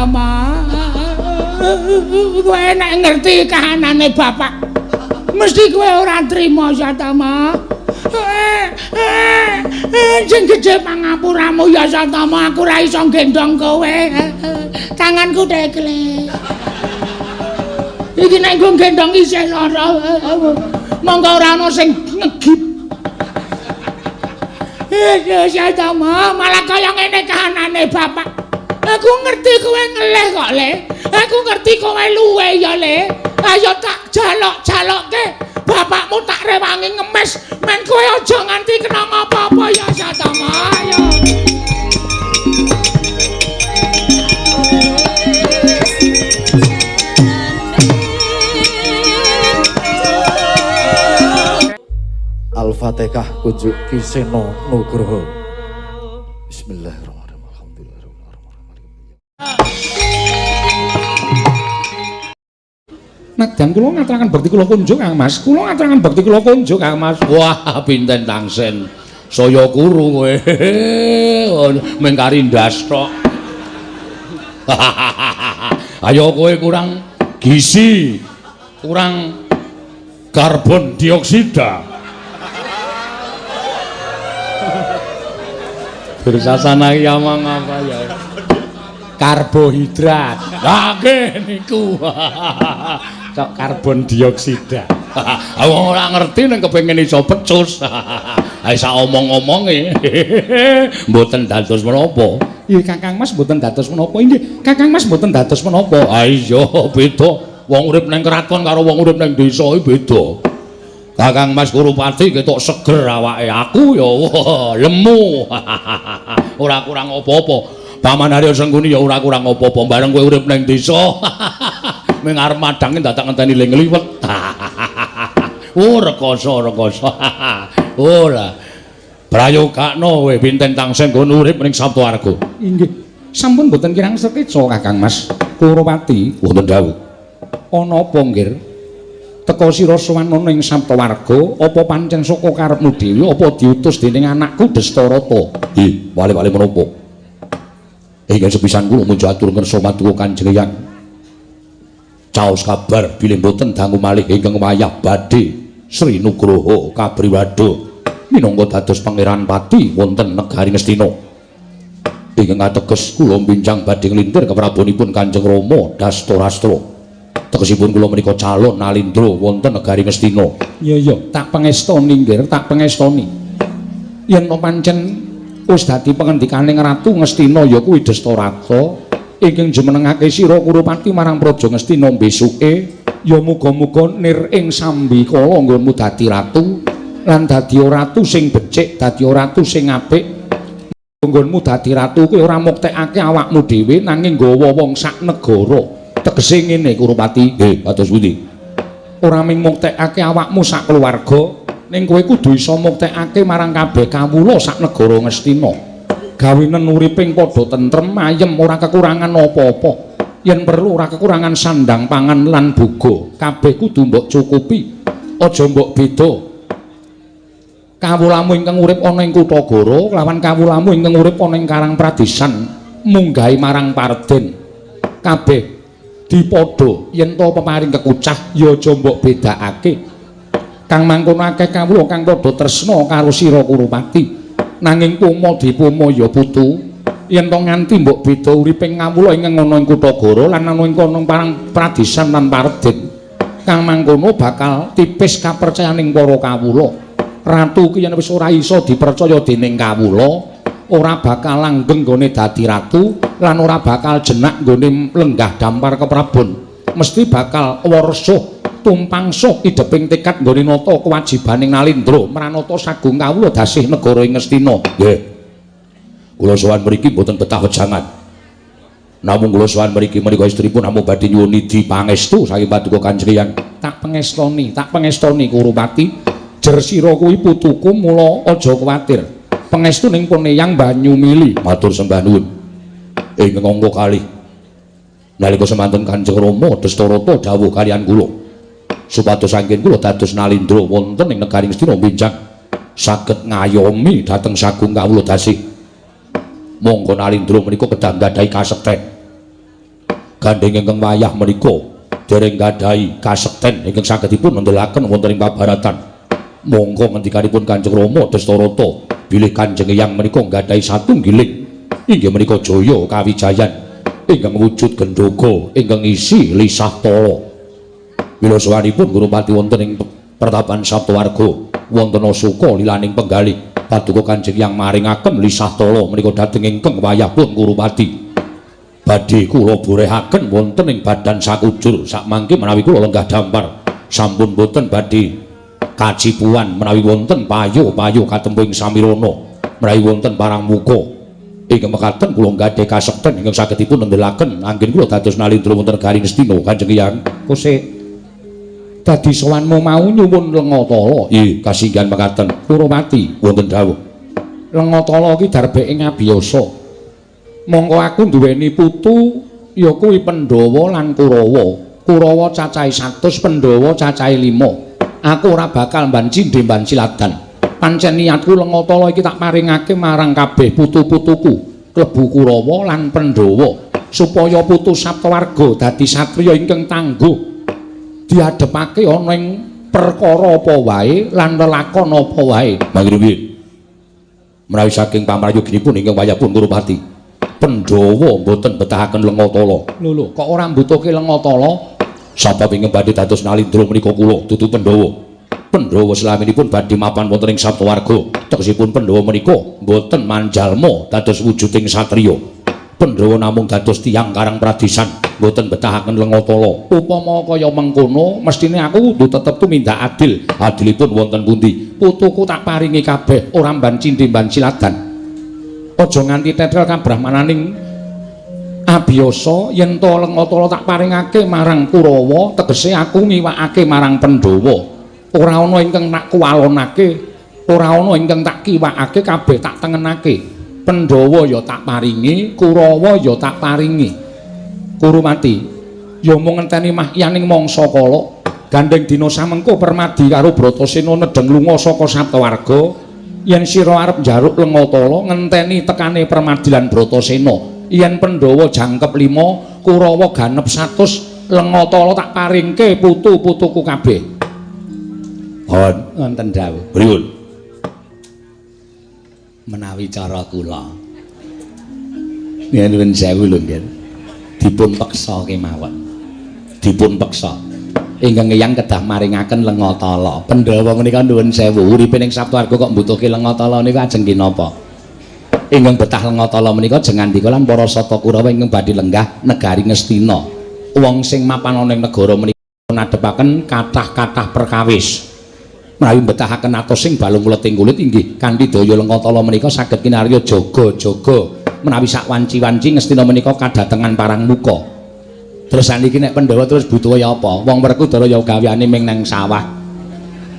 Satama. Kowe nek ngerti kahanane bapak, mesti kowe ora trima Satama. Sing gedhe pangapuramu ya Satama, aku ora iso gendong kowe. Tanganku tegle. Iki nek nggo gendong isih lara. Monggo ora ana sing ngegip. Ya Satama, malah kaya ngene kahanane bapak. Aku ngerti kowe ngelih kok, Le. Aku ngerti kowe luwe ya, Le. Ayo tak jalok-jalokke. Bapakmu tak rewangi ngemes men kowe aja nganti kena apa-apa ya Satama. Ayo. Al-Fatihah kunjuk Ki Seno Nugroho. Bismillahirrahmanirrahim. Alhamdulillahirabbil alamin. Nadyan kula ngaturaken bekti kula kunjuk Kang Mas. Kula ngaturaken bekti kula kunjuk Kang Mas. Wah, pinten tangsen. Saya kuru kowe. Mung kari ndas tok. Ayo kowe kurang gizi, kurang karbon dioksida. Bersasana iki omong apa ya? Karbohidrat. Lah nggih niku. Kok karbon dioksida. Aku ora ngerti ning kepengin iso pecus. Ha sak omong-omonge mboten dados menapa. Nggih Kakang Mas mboten dados menapa. Nggih Kakang Mas mboten dados menapa. Ha iya beda. Wong urip ning kraton karo wong urip ning desa iki beda. Kakang Mas Kurupati ketok seger awake, aku ya wah, lemu. Ora kurang apa-apa. Paman Arya Sengkuni ya ora kurang apa-apa. Bareng kowe urip ning desa. Ming arep madange dadak ngenteni le ngliwet. Oh rekoso rekoso. Ora. Prayogakno kowe pinten tangsen nggon urip ning Saptawarga. Inggih. Sampun mboten kirang sekeca Kakang Mas Kurupati. Wonten dawuh. Ana apa nggih? Teka sira sowan ana ing Saptawarga, apa pancen saka karepmu dhewe apa diutus dening anakku Destarata? Nggih, wale-wale menapa? Ingkang sepisan kula muja atur ngersa paduka Kanjeng Eyang. Caos kabar bilih mboten dangu malih ingkang wayah badhe Sri Nugroho Kabriwado minangka dados Pangeran Pati wonten negari Ngastina. Ingkang ateges kula bincang badhe nglintir keprabonipun Kanjeng Rama Dastarastra. Tegesipun kula menika calon nalindra wonten negari Ngastina. Iya iya, tak pengestoni nggih, tak pengestoni. Yen to pancen wis dadi pengendikaning Ratu Ngastina ya kuwi Destarata ingkang jumenengake sira Kurupati marang Praja Ngastina besuke ya muga-muga nir ing sambikala nggonmu dadi ratu lan dadi ratu sing becik, dadi ratu sing apik. Nggonmu dadi ratu kuwi ora muktekake awakmu dhewe nanging nggawa wong sak negara. Tegese ngene Kurupati, nggih kados pundi? Ora mung muktekake awakmu sak keluarga, ning kowe kudu iso muktekake marang kabeh kawula sak negara Ngastina. Gawenen uriping padha tentrem, ayem, ora kekurangan apa-apa. Yen perlu ora kekurangan sandang, pangan lan boga, kabeh kudu mbok cukupi. Aja mbok beda. Kawulamu ingkang urip ana ing Kutagara lawan kawulamu ingkang urip ana ing Karang Pradesan munggahi marang Parden. Kabeh dipadha yen to peparing kekucah ya aja mbok bedakake. Kang mangkono akeh kawula kang padha tresna karo sira Kurupati. Nanging puma dipuma ya putu, yen to nganti mbok beda uriping kawula ingkang ana ing Kutagara lan ana ing kono Parang Pradesan lan Parden, kang mangkono bakal tipis kapercayaning para kawula. Ratu ki yen wis ora iso dipercaya dening kawula, ora bakal langgeng nggone dadi ratu lan ora bakal jenak nggone lenggah dampar keprabon. Mesti bakal warsuh tumpangsuh ideping tekad nggone nata kewajibaning nalindra mranata sagung kawula dasih negara ing Ngastina. Nggih. Kula sowan mriki mboten betah wejangan. Namung kula sowan mriki menika estripun namung badhe nyuwun nidhi pangestu saking paduka Kanjeng Eyang. Tak pengestoni Kurupati. Jer sira kuwi putuku mula aja kuwatir. Pangestu ning pun Eyang banyu mili. Matur sembah nuwun. Ingkang angka kalih. Nalika semanten Kanjeng Rama Destarata dawuh kaliyan kula supados anggen kula dados nalindra wonten ing negari Ngastina benjang saged ngayomi dhateng sagung kawula dasih. Monggo nalindra menika kedah nggadahi kasekten. Gandheng ingkang wayah menika dereng gadhahi kasekten ingkang saged dipun mendelaken wonten ing pabaratan. Monggo ngendikanipun Kanjeng Rama Dastarata bilih Kanjeng Eyang menika gadhahi satunggiling inggih menika Jaya Kawijayan ingkang wujud gendhoga ingkang ngisi lisah tala. Mila sowanipun Gurupati wonten ing pertapan Saptawarga wonten Asoka lilaning penggalih paduka Kanjeng Eyang maringaken lisah tala menika dhateng ingkang wayahpun Kurupati. Badhe kula borehaken wonten ing badan sakujur sakmangke menawi kula lenggah dampar sampun boten badhe kacipuan menawi wonten payo-payo katempuh ing samirana menawi wonten parang muka ingkang mekaten kula gadhah kasekten ingkang saged dipun nendelaken anggen kula dados nalindra wonten negari Ngastina. Kanjeng Eyang kosek dadi sowanmu mau nyuwun lenga tala. Nggih, kasinggihan mekaten. Kurupati wonten dawuh. Lenga tala iki darbeke ngabiyasa. Mongko aku duweni putu ya kuwi Pandhawa lan Kurawa. Kurawa cacahe 100, Pandhawa cacahe 5. Aku ora bakal mbanci ndemban siladan. Pancen niatku lenga tala iki tak paringake marang kabeh putu-putuku, klebu Kurawa lan Pandhawa, supaya putu Saptawarga dadi satriya ingkang tangguh. Diadhepake ana ing perkara apa wae lan lelakon apa wae. Mangke piye? Menawi saking pamrayoginipun ingkang wayahpun Kurupati, Pandhawa mboten betahaken lenga tala. Lho lho, kok ora mbutuhke lenga tala? Sabab ingkang badhe dados nalindra menika kula dudu Pandhawa. Pandhawa selaminipun badhe mapan wonten ing Saptawarga. Tegesipun Pandhawa menika mboten manjalma dados wujuding satriya. Pandhawa namung dados tiyang karang pradisan, mboten betahaken lenga tala. Upama kaya mengkono, mestine aku kudu tetep tumindak adil. Adilipun wonten pundi? Putuku tak paringi kabeh, ora mban cindhe mban siladan. Aja nganti tetel kabrahmananing abiyasa yen to lenga tala tak paringake marang Kurawa, tegese aku ngiwakake marang Pandhawa. Ora ana ingkang tak kuwalonake, ora ana ingkang tak kiwakake, kabeh tak tengenake. Pandhawa ya tak paringi, Kurawa ya tak paringi. Kurumati, ya mung ngenteni mahyaning mangsa kala. Gandheng dina samengko Permadi karo Bratasena nedheng lunga saka Saptawarga. Yen sira arep njaruk lenga tala ngenteni tekane Permadi lan Bratasena. Yen Pandhawa jangkep 5, Kurawa ganep 100, lenga tala tak paringke putu-putuku kabeh. Hon, wonten dawuh. Pripun? Menawi cara kula. Nyuwun sewu lho nggih. Dipun peksa kemawon. Dipun peksa. Ingkang Eyang kedah maringaken lenga tala. Pandhawa menika nuwun sewu, uripe ning Saptawarga kok mbutuhke lenga tala niku ajeng kinapa? Ingkang betah lenga tala menika jeng ngandika lan para sata Kurawa ingkang badhe lenggah negari Ngastina. Wong sing mapan ana ing negara menika nadhepaken kathah-kathah perkawis. Menawi mbetahaken atos sing balung leting kulit inggih kanthi daya lenga tala menika saged kinarya jaga-jaga menawi sak wanci-wanci Ngastina menika kadatengan parang muka. Terus saniki nek Pandhawa terus butuhe apa? Wong Werkudara ya gaweane ming nang sawah.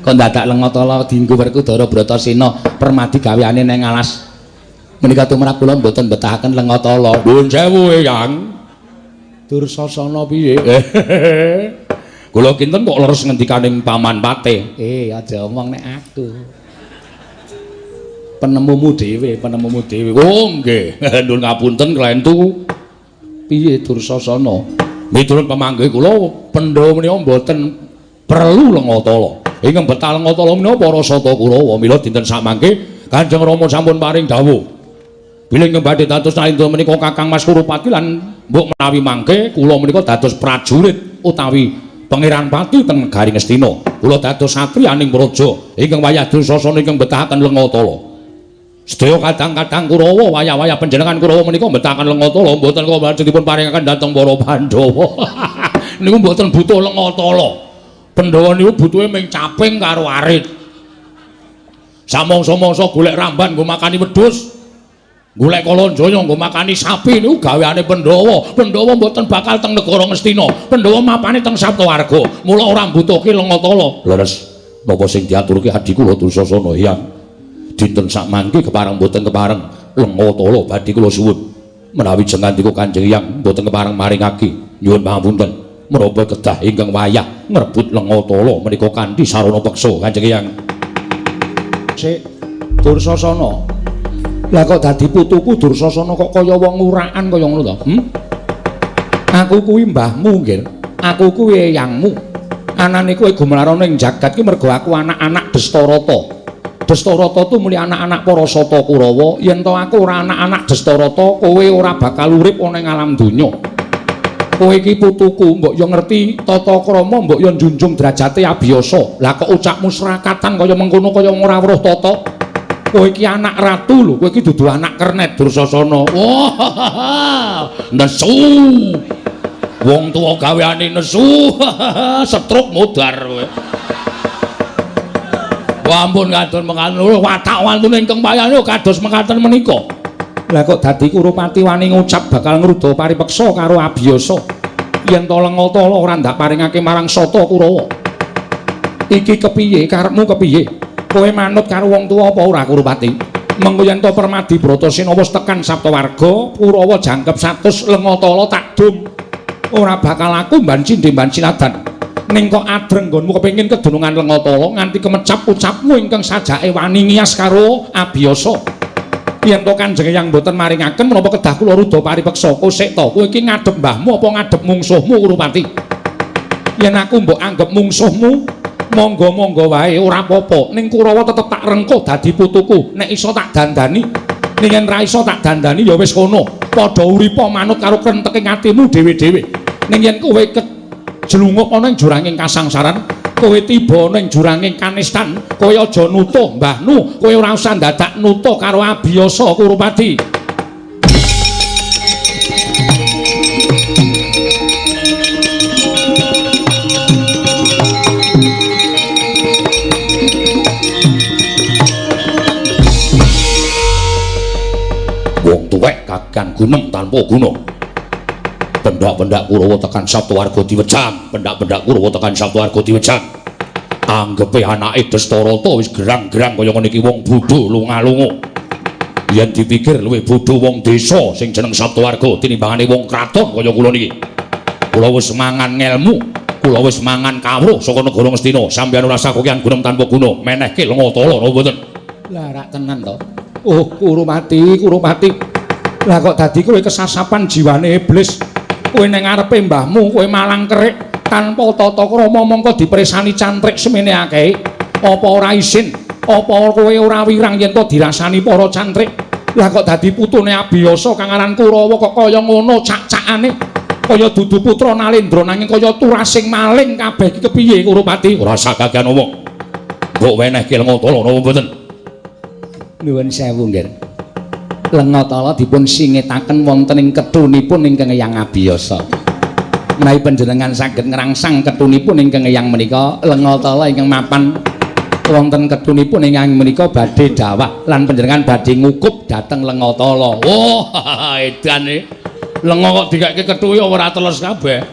Kok dadak lenga tala dienggo Werkudara Bratasena, Permadi gaweane nang alas. Menika tumrap kula mboten betahaken lenga tala. Nuwun sewu Eyang. Dursasana piye? Kula kinten kok leres ngendikaning Paman Patih. Aja omong nek aku. Penemumu dhewe, penemumu dhewe. Oh nggih. Nuwun ngapunten klentu. Piye Dursasana? Miturut pamanggih kula Pandhawa menika mboten perlu lenga tala. Ingkang betah lenga tala menika para sata Kurawa. Mila dinten samangke Kanjeng Rama sampun paring dawuh. Bilih ingkang badhe dados nalindra menika Kakang Mas Kurupati lan mbok menawi mangke kula menika dados prajurit utawi Pangeran Pati teng negari Ngastina. Kula dados satriyaning praja ingkang wayah Dursasana ingkang betahaken lenga tala. Sedaya kadang-kadang Kurawa wayah-wayah panjenengan Kurawa menika mbetahaken lenga tala mboten kok badhe dipun paringaken dhateng para Pandhawa. Niku mboten butuh lenga tala. Pandhawa niku butuhe ming caping karo arit. Samangsa-mangsa golek ramban nggo makani wedhus. Golek Kalanjaya nggo makani sapi niku gaweane Pandhawa. Pandhawa mboten bakal teng negara Ngastina. Pandhawa mapane teng Saptawarga. Mula ora mbutuhke lenga tala. Leres. Napa sing diaturke adi kula Dursasana, Hyang? Dinten sakmangke kepareng mboten kepareng lenga tala badhe kula suwun. Menawi jeng ngandika Kanjeng Hyang mboten kepareng maringake nyuwun pangapunten. Menapa kedah ingkang wayah ngrebut lenga tala menika kanthi sarana peksa Kanjeng Hyang? Sik Dursasana. Lah kok dadi putuku Dursasana kok kaya wong urakan kaya ngono to? Aku kuwi mbahmu, Nggir. Aku kuwi eyangmu. Anane kowe gumelar ana ing jagat ki mergo aku anak-anak Destarata. Destarata tu muli anak-anak para Sata Kurawa. Yen to aku ora anak-anak Destarata, kowe ora bakal urip ana ing alam donya. Kowe iki putuku, mbok yo ngerti tata krama, mbok yo njunjung derajate abiyasa. Lah kok ucapmu srakatan kaya mengkono kaya ora weruh tata. Kowe iki anak ratu lho, kowe iki dudu anak kernet Dursasana. Wah, nesu. Wong tuwa gaweane nesu, setruk modar kowe. Wah, ampun kados mekaten watak wantune ingkang payane kados mekaten menika. Lah kok dadi Kurupati wani ngucap bakal ngruda paripeksa karo abiyasa. Yen to Lengatala ora ndak paringake marang Sata Kurawa. Iki kepiye karepmu kepiye? Kowe manut karo wong tuwa apa ora Kurupati? Mengko yen to Permadi Bratasena wis tekan Saptawarga, Kurawa jangkep 100 Lengatala tak dum. Ora bakal aku mbanci ndembanci ladan. Ning kok adreng nggonmu kepengin kedunungan Lengatala nganti kemecap ucapmu ingkang sajake wani ngiyas karo abiyasa. Yen to Kanjeng Eyang mboten maringaken menapa kedah kula ruda paripeksa? Kosek to, kowe iki ngadhep mbahmu apa ngadhep mungsuhmu Kurupati? Yen aku mbok anggep mungsuhmu, monggo-monggo wae ora apa-apa. Ning Kurawa tetep tak rengkuh dadi putuku. Nek iso tak dandani, ning yen ra iso tak dandani ya wis kono. Padha uripa manut karo krenteke atimu dhewe-dhewe. Ning yen kowe kejlungup ana ing juranging kasangsaran, kowe tiba ana ing juranging kanistan, kowe aja nutuh mbahnu, kowe ora usah dadak nutuh karo abiyasa Kurupati. Wong tuwek kakan gunem tanpa guna. Pendak-pendak Kurawa tekan Saptawarga diwejang, pendak-pendak Kurawa tekan Saptawarga diwejang. Anggepe anake Destarata wis gerang-gerang kaya ngene iki wong bodho lunga-lunga. Yen dipikir luwih bodho wong desa sing jeneng Saptawarga tinimbangane wong kraton kaya kula niki. Kula wis mangan ngelmu, kula wis mangan kawruh saka negara Ngastina. Sampeyan ora sakokian gunem tanpa guna, menehke Lengatala napa mboten? Lah rak tenan to. Oh, Kurupati, Kurupati. Lah kok dadi kowe kesasapan jiwane iblis. Kowe ning ngarepe mbahmu, kowe malang kerik tanpa tata krama mongko dipresani cantrik semene akeh. Apa ora isin? Apa kowe ora wirang yen to dirasani para cantrik? Lah kok dadi putune abiyasa kang aran Kurawa kok kaya ngono cak-cakane? Kaya dudu putra Nalendra nanging kaya turasing maling kabeh iki kepiye Kurupati? Ora usah kakean omong. Mbok wenehke Lengatala napa mboten? Nuwun sewu, Nggir. Lengatala dipun singetaken wonten ing ketunipun ingkang Eyang Abiyasa. Menawi panjenengan saged ngrangsang ketunipun ingkang Eyang menika, Lengatala ingkang mapan wonten ketunipun ingkang menika badhe dawah lan panjenengan badhe ngukup dhateng Lengatala. Wah, edane. Lenga kok dikeke kethuwe ora teles kabeh.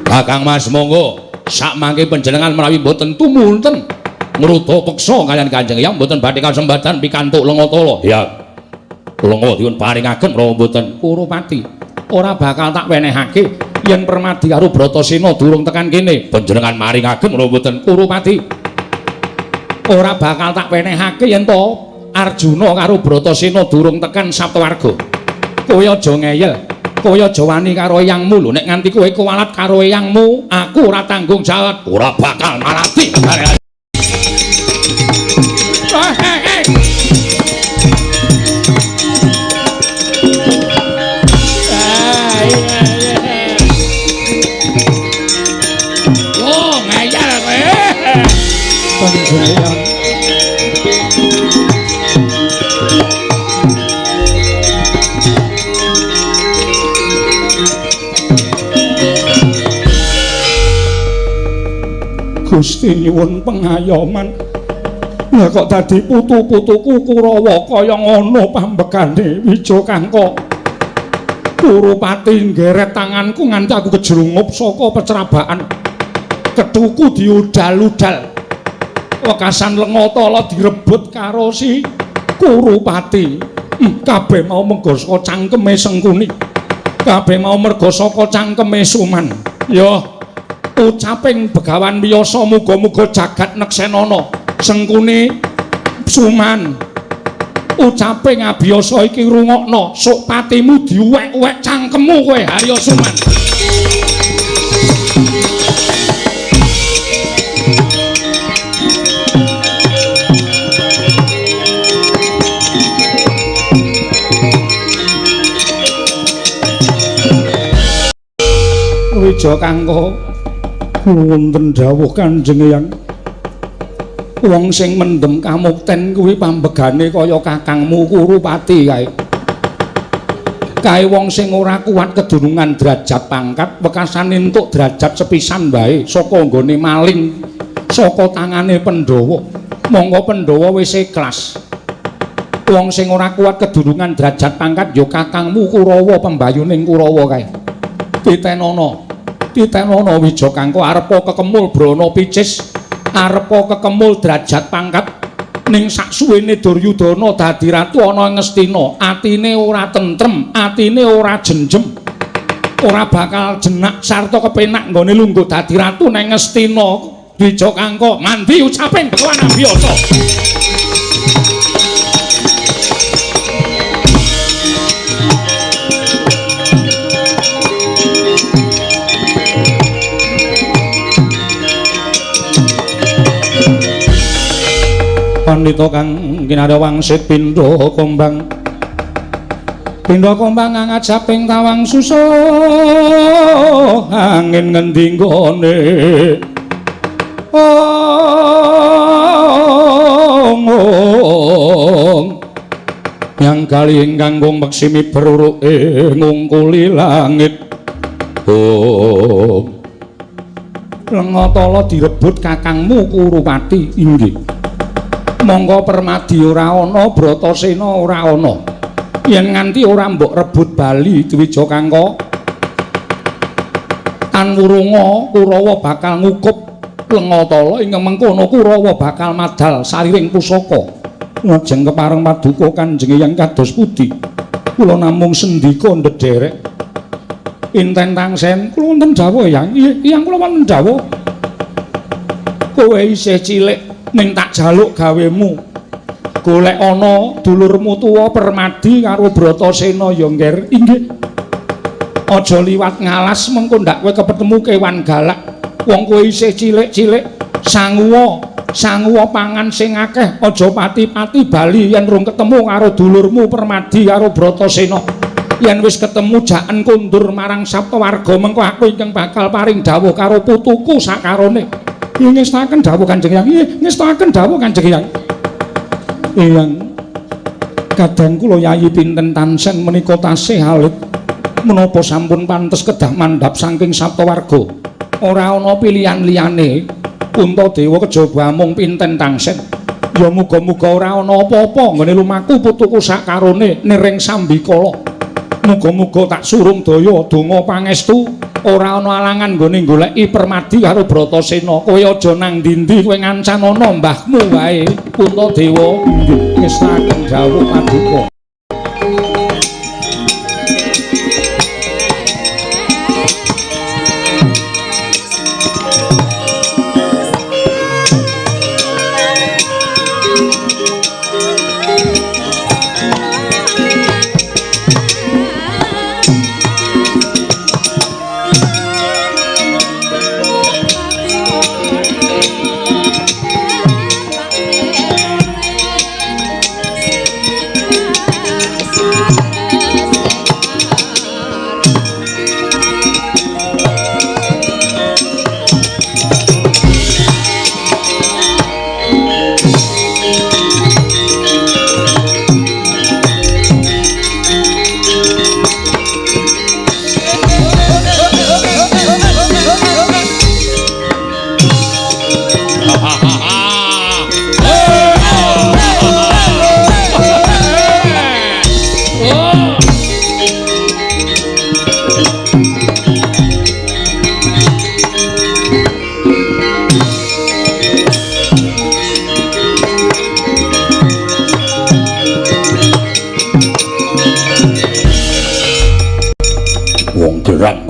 Kakang Mas monggo sakmangke panjenengan menawi mboten tumunten ngruda peksa kaliyan Kanjeng Eyang mboten badhe kasembadan pikantuk Lengatala. Ya. Lenga dipun paringaken napa mboten? Kurupati, ora bakal tak wenehake yen Permadi karo Bratasena durung tekan kene. Panjenengan maringaken napa mboten? Kurupati, ora bakal tak wenehake yen to Arjuna karo Bratasena durung tekan Saptawarga. Kowe aja ngeyel. Kowe aja wani karo eyangmu lho. Nek nganti kowe kuwalat karo eyangmu, aku ora tanggung jawab. Ora bakal marati. Oh, ngeyel kowe. Panjenengan Gusti nyuwun pengayoman. Lah kok dadi putu-putuku Kurawa kaya ngono pambekane Wijokangka. Kurupati nggeret tanganku nganti aku kejlungup saka pecrabaan. Kethuku diudal-udal. Wekasan Lengatala direbut karo si Kurupati. Kabeh mau merga saka cangkeme Sengkuni. Kabeh mau merga saka cangkeme Suman. Yo ucaping Begawan Wiyasa muga-muga jagat neksenana. Sengkuni Suman, ucaping abiyasa iki rungokno, sok patimu diuwek-uwek cangkemmu kowe Harya Suman. Wija Kangka wonten dawuh Kanjeng Eyang. Wong sing mendem kamukten kuwi pambegane kaya kakangmu Kurupati kae. Kae wong sing ora kuat kedunungan derajat pangkat wekasane entuk derajat sepisan wae saka nggone maling saka tangane Pandhawa. Monggo Pandhawa wis ikhlas. Wong sing ora kuat kedunungan derajat pangkat ya kakangmu Kurawa pembayuning Kurawa kae. Titenono. Titenono Wija Kangka arepa kekemul brana picis, arepa kekemul derajat pangkat ning saksuwene Duryudana dadi ratu ana ing Ngastina, atine ora tentrem, atine ora jenjem. Ora bakal jenak sarta kepenak nggone lungguh dadi ratu nang Ngastina. Wija Kangka mandi ucaping Begawan Abiyasa. Pandita kang kinarya wangsit pindha kombang. Pindha kombang ngajaping tawang susuh angin ngendi nggone. Ong ong. Yang kali ingkang gong meksimi beruruke ngungkuli langit. Om. Lengatala direbut kakangmu Kurupati inggih. Monggo Permadi ora ana, Bratasena ora ana. Yen nganti ora mbok rebut bali Dwija Kangka, tanwurunga Kurawa bakal ngukup Lengatala ingkang mengkono Kurawa bakal madal sariring pusaka. Lajeng kepareng paduka Kanjeng Eyang kados pundi? Kula namung sendika ndederek. Inten tangsen kula wonten dawuh Eyang. Eyang kula wonten dawuh. Kowe isih cilik ning tak jaluk gawemu. Golek ana dulurmu tuwa Permadi karo Bratasena ya Ngger. Inggih. Aja liwat ngalas mengko ndak kowe kepetemu kewan galak. Wong kowe isih cilik-cilik sanguwa, sanguwa pangan sing akeh, aja pati-pati bali yen rung ketemu karo dulurmu Permadi karo Bratasena. Yen wis ketemu jaken kondur marang Saptawarga mengko aku ingkang bakal paring dawuh karo putuku sakarone. Ngestaken dawuh Kanjeng Eyang. Nggih, ngestaken dawuh Kanjeng Eyang. Eyang, kadang kula yayi pinten tansen menika tasih alit. Menapa sampun pantes kedah mandhap saking Saptawarga? Ora ana pilihan liyane. Puntadewa kejaba amung pinten tangsen. Ya muga-muga ora ana apa-apa nggone lumaku putuku sakarone niring sambikala. Muga-muga tak surung daya donga pangestu ora ana alangan nggone goleki Permadi karo Bratasena. Kowe aja nang ndi-ndi, kowe ngancanana mbahmu wae. Puntadewa nggih ngestaken dawuh paduka.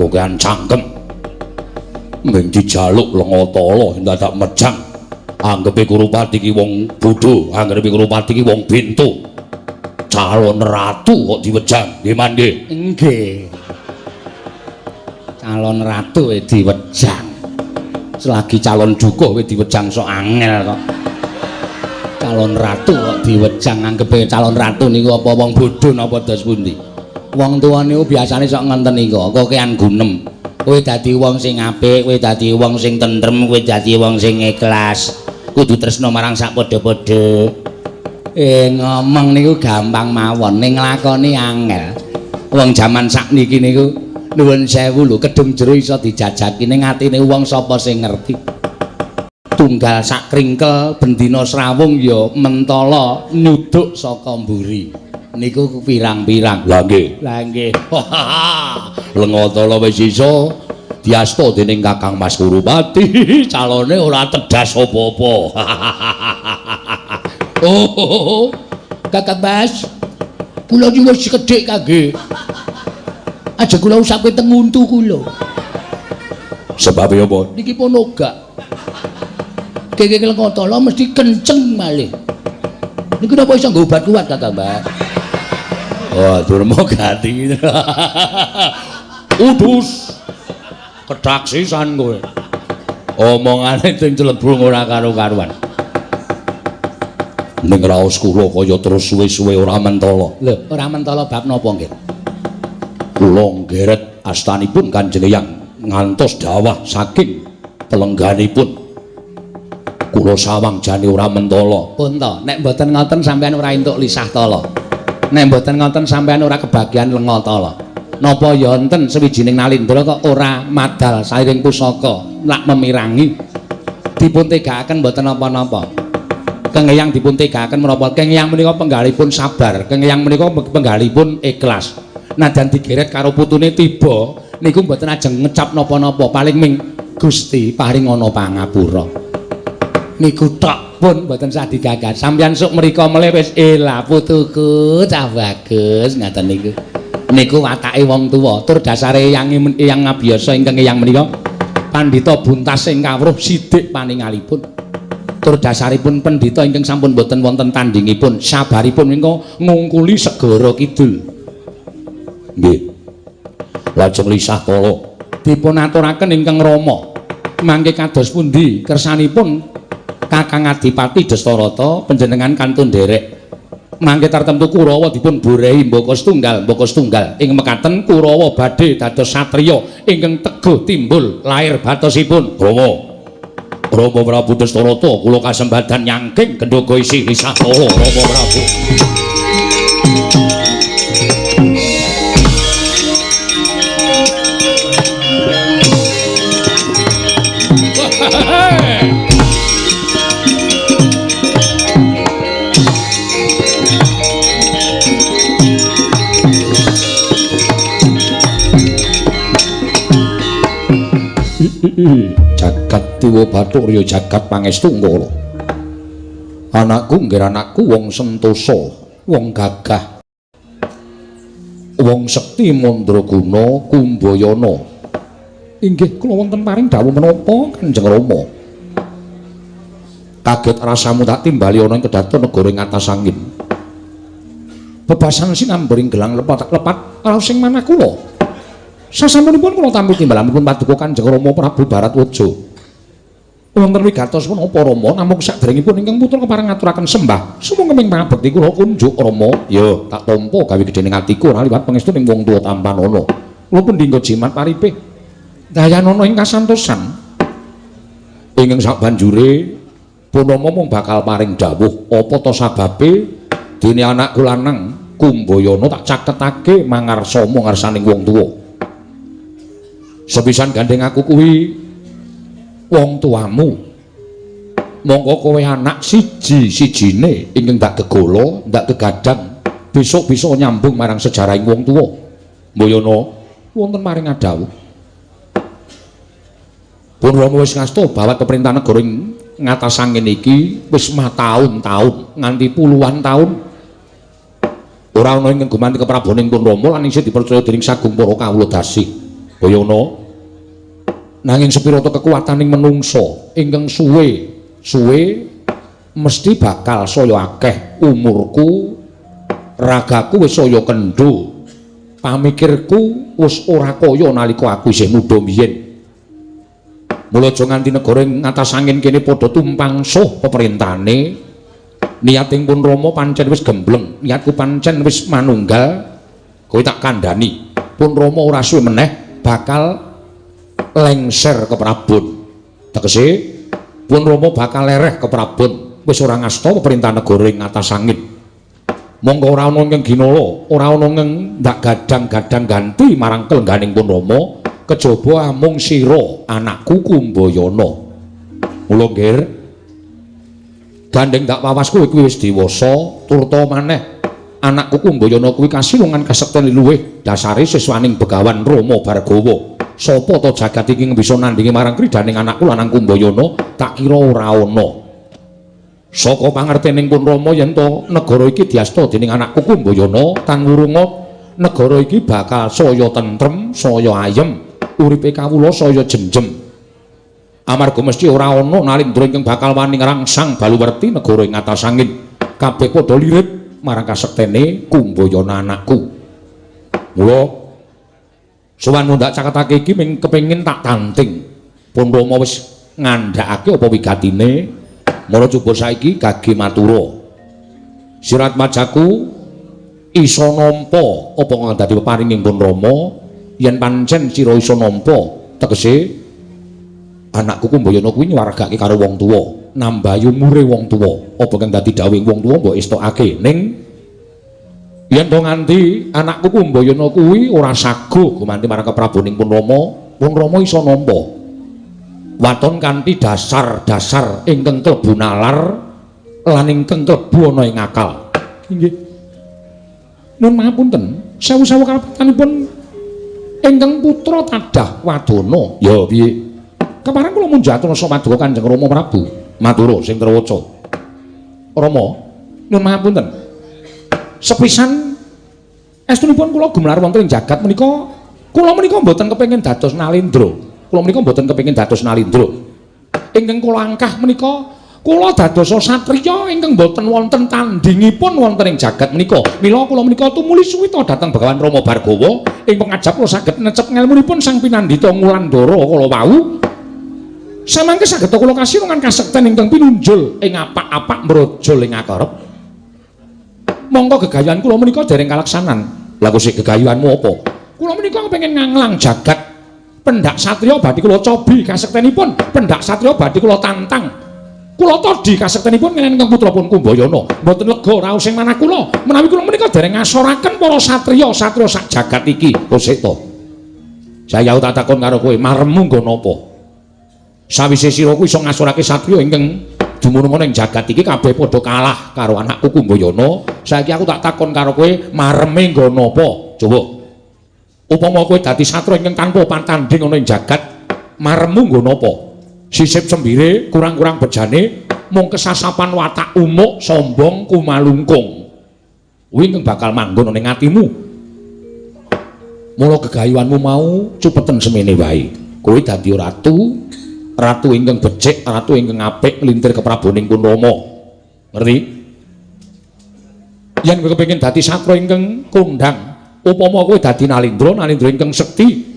Kokean cangkem ming dijaluk Lengatala dadak mejang anggepe Kurupati ki wong bodho, anggepe Kurupati ki wong bintu. Calon ratu kok diwejang. Nggih, Man, nggih. Nggih. Calon ratu e diwejang. Selagi calon dukuh kowe diwejang sok angel kok. Calon ratu kok diwejang, anggepe calon ratu niku apa wong bodho napa dos pundi? Wong tuwa niku biasane sok ngenten niku, kokean gunem. Kowe dadi wong sing apik, kowe dadi wong sing tentrem, kowe dadi wong sing ikhlas. Kudu tresna marang sak padha-padha. Ngomong niku gampang mawon, ning nglakoni angel. Wong jaman sakniki niku nuwun sewu lho, kedung jero iso dijajaki ning atine wong sapa sing ngerti. Tunggal sak kringkel bendina srawung ya mentala nyuduk saka mburi. Niku pirang-pirang. Lah nggih. Lah nggih. Lengatala wis iso diasta dening Kakang Mas Kurupati, calone ora tedas apa-apa. Oh, Kakang Mas, kula nyuwun sekedhik kangge. Aja kula usapke teng untu kula. Sebabe apa? Niki pun ogak. Keke Lengatala mesti kenceng malih. Niku napa iso nggo obat kuat Kakang Mas? Oh, Durma gati. Udus. Kedaksisan kowe. Omongane sing clebung ora karo-karuan. Ning raos kula kaya terus suwe-suwe ora mentala. Lho, ora mentala bab napa nggih? Kula nggeret astanipun Kanjeng Eyang ngantos dawah saking pelengganipun. Kula sawang jane ora mentala. Pun to, nek mboten ngoten sampean ora entuk lisah tala. Nek mboten ngoten sampean ora kebagian lenga tala. Napa ya enten sawijining nalindra kok ora madal sairing pusaka lak memirangi. Dipun tegakaken mboten napa-napa. Kang Eyang dipun tegakaken menapa? Kang Eyang menika penggalipun sabar, Kang Eyang menika penggalipun ikhlas. Najan digeret karo putune tiba niku mboten ajeng ngecap napa-napa, paling ming Gusti paringana pangapura. Niku tok pun mboten sah digagas. Sampeyan sok mriko melih wis elah putuku cah bagus ngaten niku. Niku watake wong tuwa. Tur dasare eyang eyang ngabiyasa ingkang eyang menika pandhita buntas sing kawruh sidik paningalipun. Tur dasaripun pendhita ingkang sampun boten wonten tandingipun, sabaripun menika ngungkuli segara kidul. Nggih. Lajeng lisah kala dipun aturaken ingkang Rama. Mangke kados pundi kersanipun Kakang Adipati Dastarata panjenengan kantun nderek. Mangke tartemtu Kurawa dipun borehi mbaka setunggal, mbaka setunggal. Ing mekaten Kurawa badhe dados satriya ingkang teguh timbul lair batosipun. Rama. Rama Prabu Dastarata kula kasembadan nyangking gendhoga isih lisah tala Rama Prabu. Jagat Dewa Bathuk Rya jagat pangestu ngala. Anakku nggih anakku wong sentosa, wong gagah. Wong sekti mandraguna kumbayana. Inggih kula wonten paring dawuh menapa Kanjeng Rama? Kaget rasamu tak timbali ana ing kedaton negara ing atas angin. Bebasan sinambering gelang lepat-lepat raos sing manah kula. Sasampunipun kula tampi timbalanipun paduka Kanjeng Rama Prabu Baratwaja. Wonten wigatos menapa Rama namung saderengipun ingkang putra kepareng ngaturaken sembah. Sumangga ing pangabekti kula kunjuk Rama. Ya, tak tampa gawe gedhening atiku ora liwat pangestu ning wong tuwa tampanana. Kula pun dinggo jimat paripe. Dayanana ing kasantosan. Ingkang sabanjure Punama mung bakal paring dawuh apa ta sababe dene anakku lanang Kumbayana tak caketake mangarsama ngarsaning wong tuwa. Sepisan gandeng aku kuwi wong tuamu. Mongko kowe anak siji-sijine ingkang ndak gegala, ndak gegadang, besok bisa nyambung marang sejarahing wong tuwa. Mbayana wonten maring adhawuh. Pun Rama wis ngasta bawat pemerintahan negara ing ngatas angin iki wis mataun-taun nganti puluhan taun. Ora ana ingkang gumanti kepraboning Pun Rama lan isih dipercaya dening sagung para kawula dasih. Bayana nanging sepira ta kekuataning menungsa ingkang suwe-suwe mesti bakal saya akeh umurku Ragaku wis saya kendho. Pamikirku wis ora kaya nalika aku isih muda biyen. Mula aja nganti negara ing ngatas angin kene padha tumpang suh peperintahane. Niating pun Rama pancen wis gembleng, niatku pancen wis manunggal. Kowe tak kandhani, pun Rama ora suwe meneh bakal lengser ke Prabon. Tegese pun Rama bakal lereh ke Prabon, wis ora ngasta peperintah negara ing ngatas angin. Monggo ora ana ingkang ginala, ora ana ingkang ndak gadang-gadang ganti marang kelengganing pun Rama, kejaba amung sira anakku Kumbayana. Mula nggir, gandeng dak wawas kowe kuwi wis dewasa, turta maneh anakku Kumbayana kuwi kasilungan kasekten luwih dasare siswaning Begawan Rama Bhargawa. Sapa ta jagat iki bisa nandhingi marang kridaning anakku lanang Kumbayana? Tak kira ora ana. Saka pangertening pun Rama yen to negara iki diasta dening anakku Kumbayana, tan wurunga negara iki bakal saya tentrem, saya ayem, uripe kawula saya jenjem. Amarga mesti ora ana nalindra ingkang bakal wani ngrangsang baluwerti negara ing atas angin. Kabeh padha lirip marang kasektene Kumbayana anakku. Mula sowan mundak caketake iki ming kepengin tak tanting. Pun Rama wis ngandhakake apa wigatine. Mula coba saiki gage matura. Sirat majaku iso nampa apa kang dadi peparinging pun Rama, yen pancen sira iso nampa, tegese anakku Kumbayana kuwi nyuwargake karo wong tuwa, nambahi umure wong tuwa. Apa kang dadi dawuhing wong tuwa mbok estokake. Ning yen to nganti anakku Kumbayana kuwi ora saguh gumanti marang kepraboning pun Rama, pun Rama iso nampa waton kanthi dasar-dasar ingkang klebu nalar lan ingkang klebu ana ing akal. Inggih. Nuwun pangapunten, sewu-sewu kalepatanipun ingkang putra tadah wadana. Ya piye? Kepareng kula munjatur rasa paduka Kanjeng Rama Prabu. Matura sing terwaca. Rama, nuwun pangapunten. Sepisan estunipun kula gumelar wonten ing jagat menika, kula menika mboten kepengin dados nalendra. Kula menika mboten kepengin dados nalindra. Ingkang kula angkah menika kula dadosa satriya ingkang mboten wonten tandingipun wonten ing jagat menika. Mila kula menika tumuli suwita dhateng Begawan Rama Bhargawa ing pengajap kula saged necep ngelmunipun Sang Pinandita Ngulandara kala wau. Samangke saged kula kasilungan kasekten ingkang pinunjul ing apak-apak mrojol ing akarep. Monggo gegayuhan kula menika dereng kalaksanan. Lah kok sik gegayuhanmu apa? Kula menika kepengin nganglang jagat. Pendak satriya badhe kula cobi kasektenipun, pendak satriya badhe kula tantang. Kula todi kasektenipun ngene ingkang putra pun Kumbayana. Mboten lega raos ing manah kula menawi kula menika dereng ngasoraken para satriya-satriya sak jagat iki. Kosek to. Saya tak takon karo kowe, maremmu nggo napa? Sawise sira kuwi iso ngasorake satriya ingkang dumunung ana ing jagat iki kabeh padha kalah karo anakku Kumbayana. Saiki aku tak takon karo kowe, mareme nggo napa? Coba. Upama kowe dadi satriya ingkang tanpa patandhing ana ing jagat, maremu nggo napa? Sisip sembire, kurang-kurang bejane, mung kesasapan watak umuk, sombong, kumalungkung. Kuwi ingkang bakal manggon ana ing atimu. Mula gegayuhanmu mau cupeten semene wae. Kowe dadi ratu, ratu ingkang becik, ratu ingkang apik nglintir kepraboning pun Rama. Ngerti? Yen kowe kepengin dadi satriya ingkang kondhang, upama kowe dadi nalindra, nalindra ingkang sekti,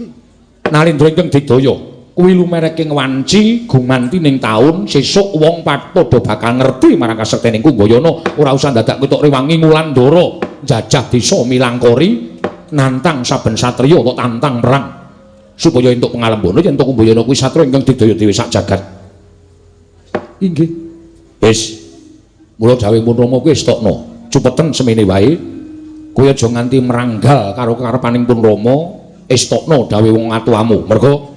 nalindra ingkang digdaya, kuwi lumereking wanci gumanti ning taun sesuk wong padha bakal ngerti marang kasektening Kumbayana. Ora usah dadak ketok rewangi Ngulandara jajah desa Milangkori, nantang saben satriya utawa tantang perang supaya entuk pangalembana yen to Kumbayana kuwi satriya ingkang digdaya dhewe sak jagat. Inggih. Wis. Mula dawuh pun Rama kuwi estokno. Cupeten semene wae. Kowe aja nganti meranggal karo karepaning pun Rama, estokno dawuh wong atuamu. Mergo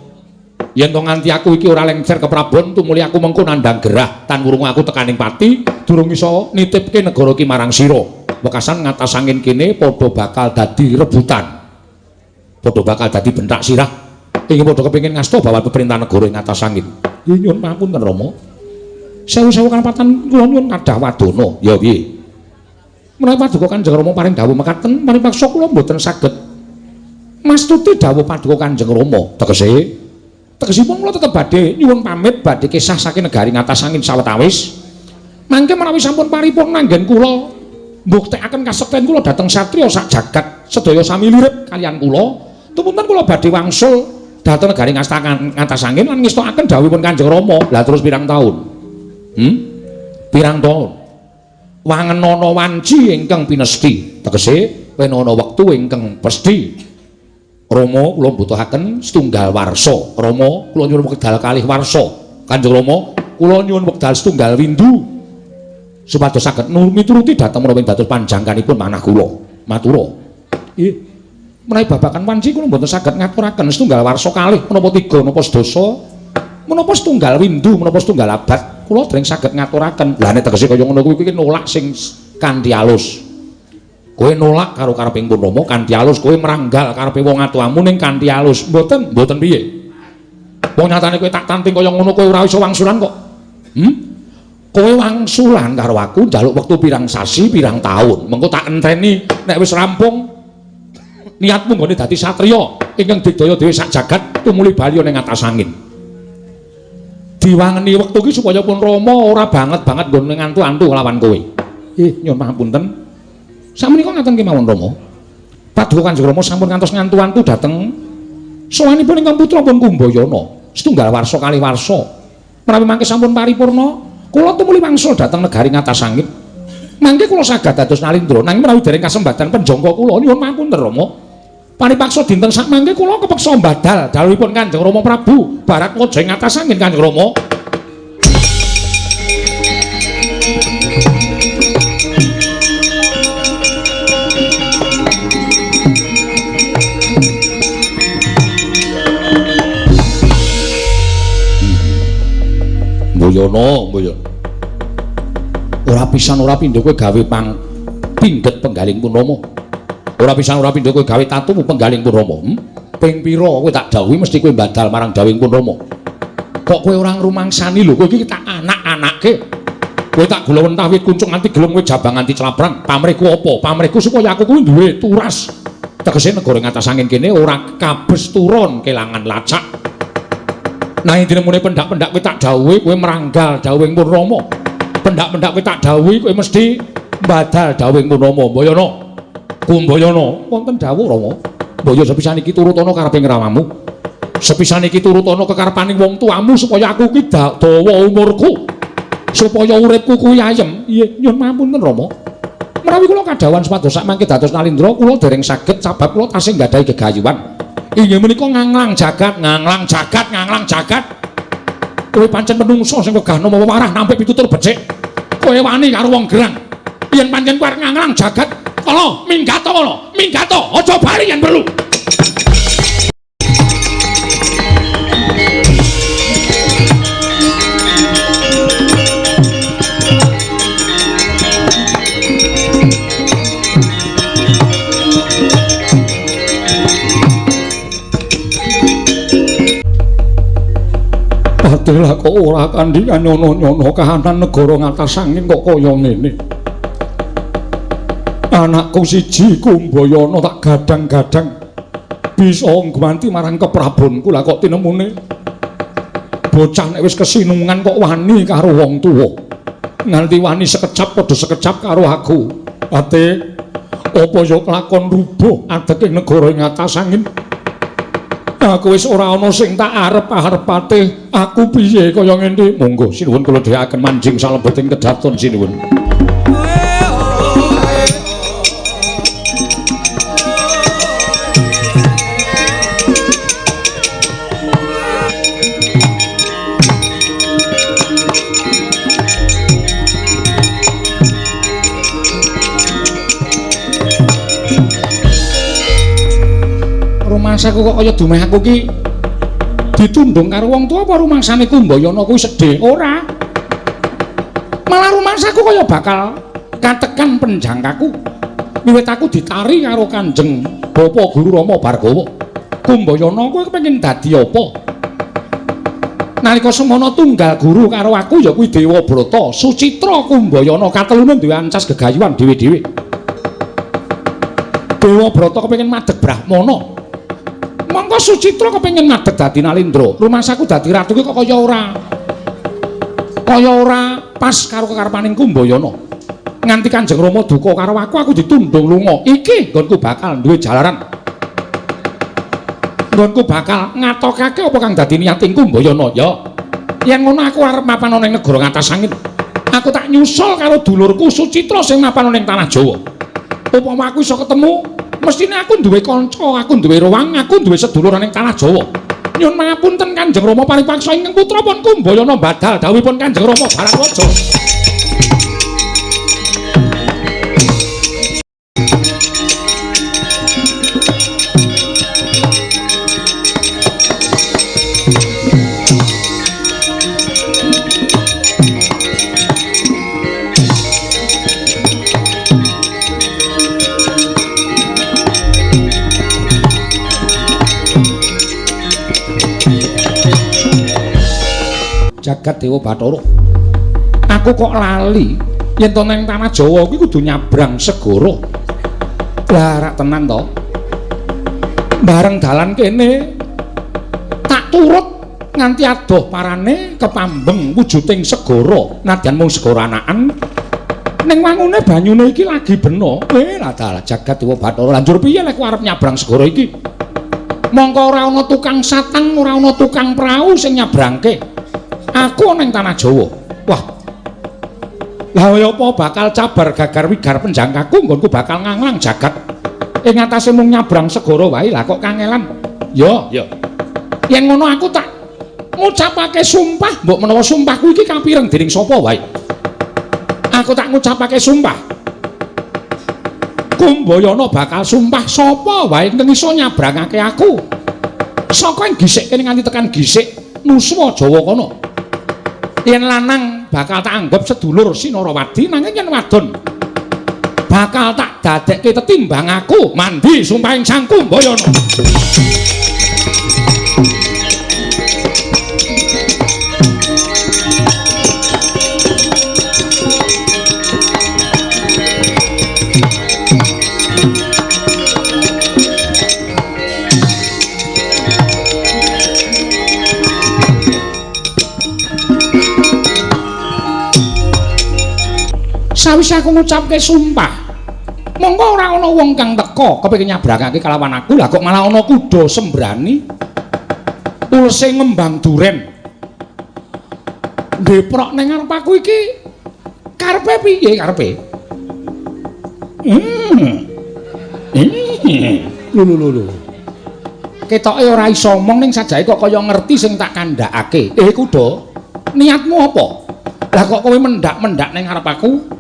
yen to nganti aku iki ora lengser ke Prabon, tumuli aku mengko nandhang gerah tan wurung aku tekaning pati, durung iso nitipke negara iki marang sira. Wekasan ngatas angin kene padha bakal dadi rebutan. Padha bakal dadi bentak sirah. Ingin padha kepengin ngasta bawa pemerintahan negara ing atas angin. Nyuwun pangapunten Rama. Sewu-sewu kalepatan kula nyuwun kadah wadana. Ya piye? Menawi paduka Kanjeng Rama paring dawuh mekaten, paripaksa kula mboten saged mastuti dawuh paduka Kanjeng Rama. Tegese tegesipun kula tetep badhe nyuwun pamit badhe kesah saking negari ngatas angin sawetawis. Mangke menawi sampun paripurna anggen kula Mbuktekaken kasekten kula dhateng satriya sak jagat sedaya sami lirip kaliyan kula. Tupunten kula badhe wangsul dhateng negari Ngatasangin lan ngestokaken dawuhipun Kanjeng Rama. Lah terus pirang taun? Pirang taun? Wangenana wanci ingkang pinesthi. Tegese wenana wektu ingkang pesthi. Rama kula mbutuhaken setunggal warsa. Rama kula nyuwun wekdal kalih warsa. Kanjeng Rama kula nyuwun wekdal setunggal windu supados saged mituruti dhateng menapa ing dados panjangkanipun manah kula. Matura. Nggih. Menawi babagan wanci kula mboten saged ngaturaken setunggal warsa kalih menapa tiga menapa sedasa menapa setunggal windu menapa setunggal abad kula dereng saged ngaturaken. Lah nek tegese kaya ngono kuwi nolak sing kanthi alus. Kowe nolak karo kareping pun Rama kanthi alus, kowe meranggal karepe wong atuamu ning kanthi alus. Mboten, mboten piye? Wong nyatane kowe tak tanting kaya ngono kowe ora iso wangsulan kok. Kowe wangsulan karo aku njaluk wektu pirang sasi, pirang taun. Mengko tak enteni nek wis rampung niatmu nggone dadi satriya ingkang digdaya dhewe sak jagat tumuli bali ning atas angin. Diwangeni wektu iki supaya pun Rama ora banget-banget nggone ngantu-antu kelawan kowe. Nyuwun pangapunten. Sakmenika ngaten kemawon Rama. Paduka Kanjeng Rama sampun ngantos ngantu-antu dhateng sowanipun ingkang putra pun Kumbayana, setunggal warsa kalih warsa. Menawi mangke sampun paripurna, kula tumuli wangsul dhateng negari Ngatasangin. Mangke kula saged dados nalindra, nanging menawi dereng kasembatan penjangka kula nyuwun pangapunten Rama. Paripaksa dinten sakmangke kula kepeksa mbadal dawuhipun Kanjeng Rama Prabu Baratwaja ing Ngatasangin Kanjeng Rama. Mboyono, mboyono. Ora pisan ora pindho kowe gawe pang pingget penggaling pun Rama. Ora pisan ora pindho kowe gawe tatumu penggaling pun Rama. Ping pira kowe tak dawuhi mesti kowe mbadal marang dawuhing pun Rama. Kok kowe ora ngrumangsani lho, kowe iki tak anak-anake. Kowe tak gula wentah wit kuncung nganti gelung kowe jabang nganti clabrang. Pamrihku apa? Pamrihku supaya aku kuwi duwe turas. Tegese negara Ngatasangin kene ora kabes turun kelangan lacak. Nanging dinemune pendak-pendak kowe tak dawuhi kowe meranggal dawuhing pun Rama. Pendak-pendak kowe tak dawuhi kowe mesti mbadal dawuhing pun Rama. Mboyono. Kumbayana wonten dawuh Rama. Mbaya sepisan iki turutana karepe ngramamu. Sepisan iki turutana kekarepaning wong tuamu supaya aku iki dawa umurku. Supaya uripku kuwi ayem. Nggih, nyuwun pangapunten Rama. Menawi kula kadhawuhan supados sakmangke dados nalindra kula dereng saged sabab kula tasih nggadahi gegayuhan. Inggih menika nganglang jagat, nganglang jagat, nganglang jagat. Kowe pancen menungso sing wegah nama wewarah nampik pitutur becik. Kowe wani karo wong gerang. Yen pancen kowe arep nganglang jagat, kala minggato kala, minggato, aja bali yen perlu. Lah kok ora kandhi nyono-nyono kahanan negara Ngatasangin kok kaya ngene. Anakku siji Kumbayana tak gadang-gadang bisa ngganti marang keprabonku, lah kok tinemune bocah nek wis kesinungan kok wani karo wong tuwa. Nganti wani sekecap padha sekecap karo aku. Ate apa ya kelakon rubuh adeg ing negara Ngatasangin. Aku wis ora ana sing tak arep-arepate. Aku piye kaya ngene? Monggo sinuwun kula dherekaken manjing salebeting kedaton sinuwun. Rumangsaku kok kaya dumeh aku ki ditundung karo wong tuwa apa rumangsane Kumbayana kuwi sedih? Ora. Malah rumangsaku kaya bakal katekan penjangkaku. Wiwit aku ditari karo Kanjeng Bapak Guru Rama Bhargawa. Kumbayana kowe kepengin dadi apa? Nalika semana tunggal guru karo aku ya kuwi Dewa Brata, Sucitra Kumbayana katelune duwe ancas gegayuhan dhewe-dhewe. Dewa Brata kepengin madheg Brahmana. Mongko Sucitra kepengin madheg dadi Nalindra. Rumangsaku dadi ratu ki kok kaya ora pas karo kekarepaning Kumbayana. Nganti Kanjeng Rama duka karo aku, aku ditundung lunga. Iki nggonku bakal duwe jalaran. Nggonku bakal ngatokake apa kang dadi niating Kumbayana. Ya. Yen ngono aku arep mapan ana ing negara ngatas angin. Aku tak nyusul karo dulurku Sucitra sing mapan ana ing tanah Jawa. Upama aku iso ketemu, mestine aku duwe kanca, aku duwe ruang, aku duwe sedulur ana ing tanah Jawa. Nyuwun pangapunten Kanjeng Rama paripaksa ingkang putra pun Kumbayana badal dawuhipun Kanjeng Rama Bharatwaja. Jagat Dewa Bathara. Aku kok lali yen to nang tanah Jawa kuwi kudu nyabrang segara. Lah rak tenan to. Bareng dalan kene tak turut nganti adoh parane kepambeng wujuding segara. Nadyan mung segara anakan ning wangune banyune iki lagi bena. Lah dalah Jagat Dewa Bathara. Lanjur piye lek arep nyabrang segara iki? Mongko ora ana tukang satang, ora ana tukang prau sing nyabrangke. Aku ana ing tanah Jawa. Wah. Lah kaya apa bakal cabar gagar wigar penjangkaku nggonku bakal nganglang jagat. Ing atase mung nyabrang segara wae lah kok kangelan. Ya, ya. Yen ngono aku tak ngucapake sumpah, mbok menawa sumpahku iki kapireng dening sapa wae. Aku tak ngucapake sumpah. Kumbayana bakal sumpah sapa wae ingkang iso nyabrangake aku. Saka ing gisik kene nganti tekan gisik Nuswa Jawa kono. Yen lanang bakal tak anggap sedulur Sinarawadi, nanging yen wadon bakal tak dadekke tetimbang aku mandi sumpahing Sang Kumbayana. Sawise aku ngucapke sumpah, mongko ora ana wong kang teka kepengin nyabrangake kalawan aku. Lah kok malah ana kuda sembrani ulse ngembang duren ndeprok ning ngarep aku iki. Karepe piye karepe? Lho lho lho. Ketoke ora iso omong ning sajake kok kaya ngerti sing tak kandhakake. Kuda, niatmu apa? Lah kok kowe mendak-mendak ning ngarep aku?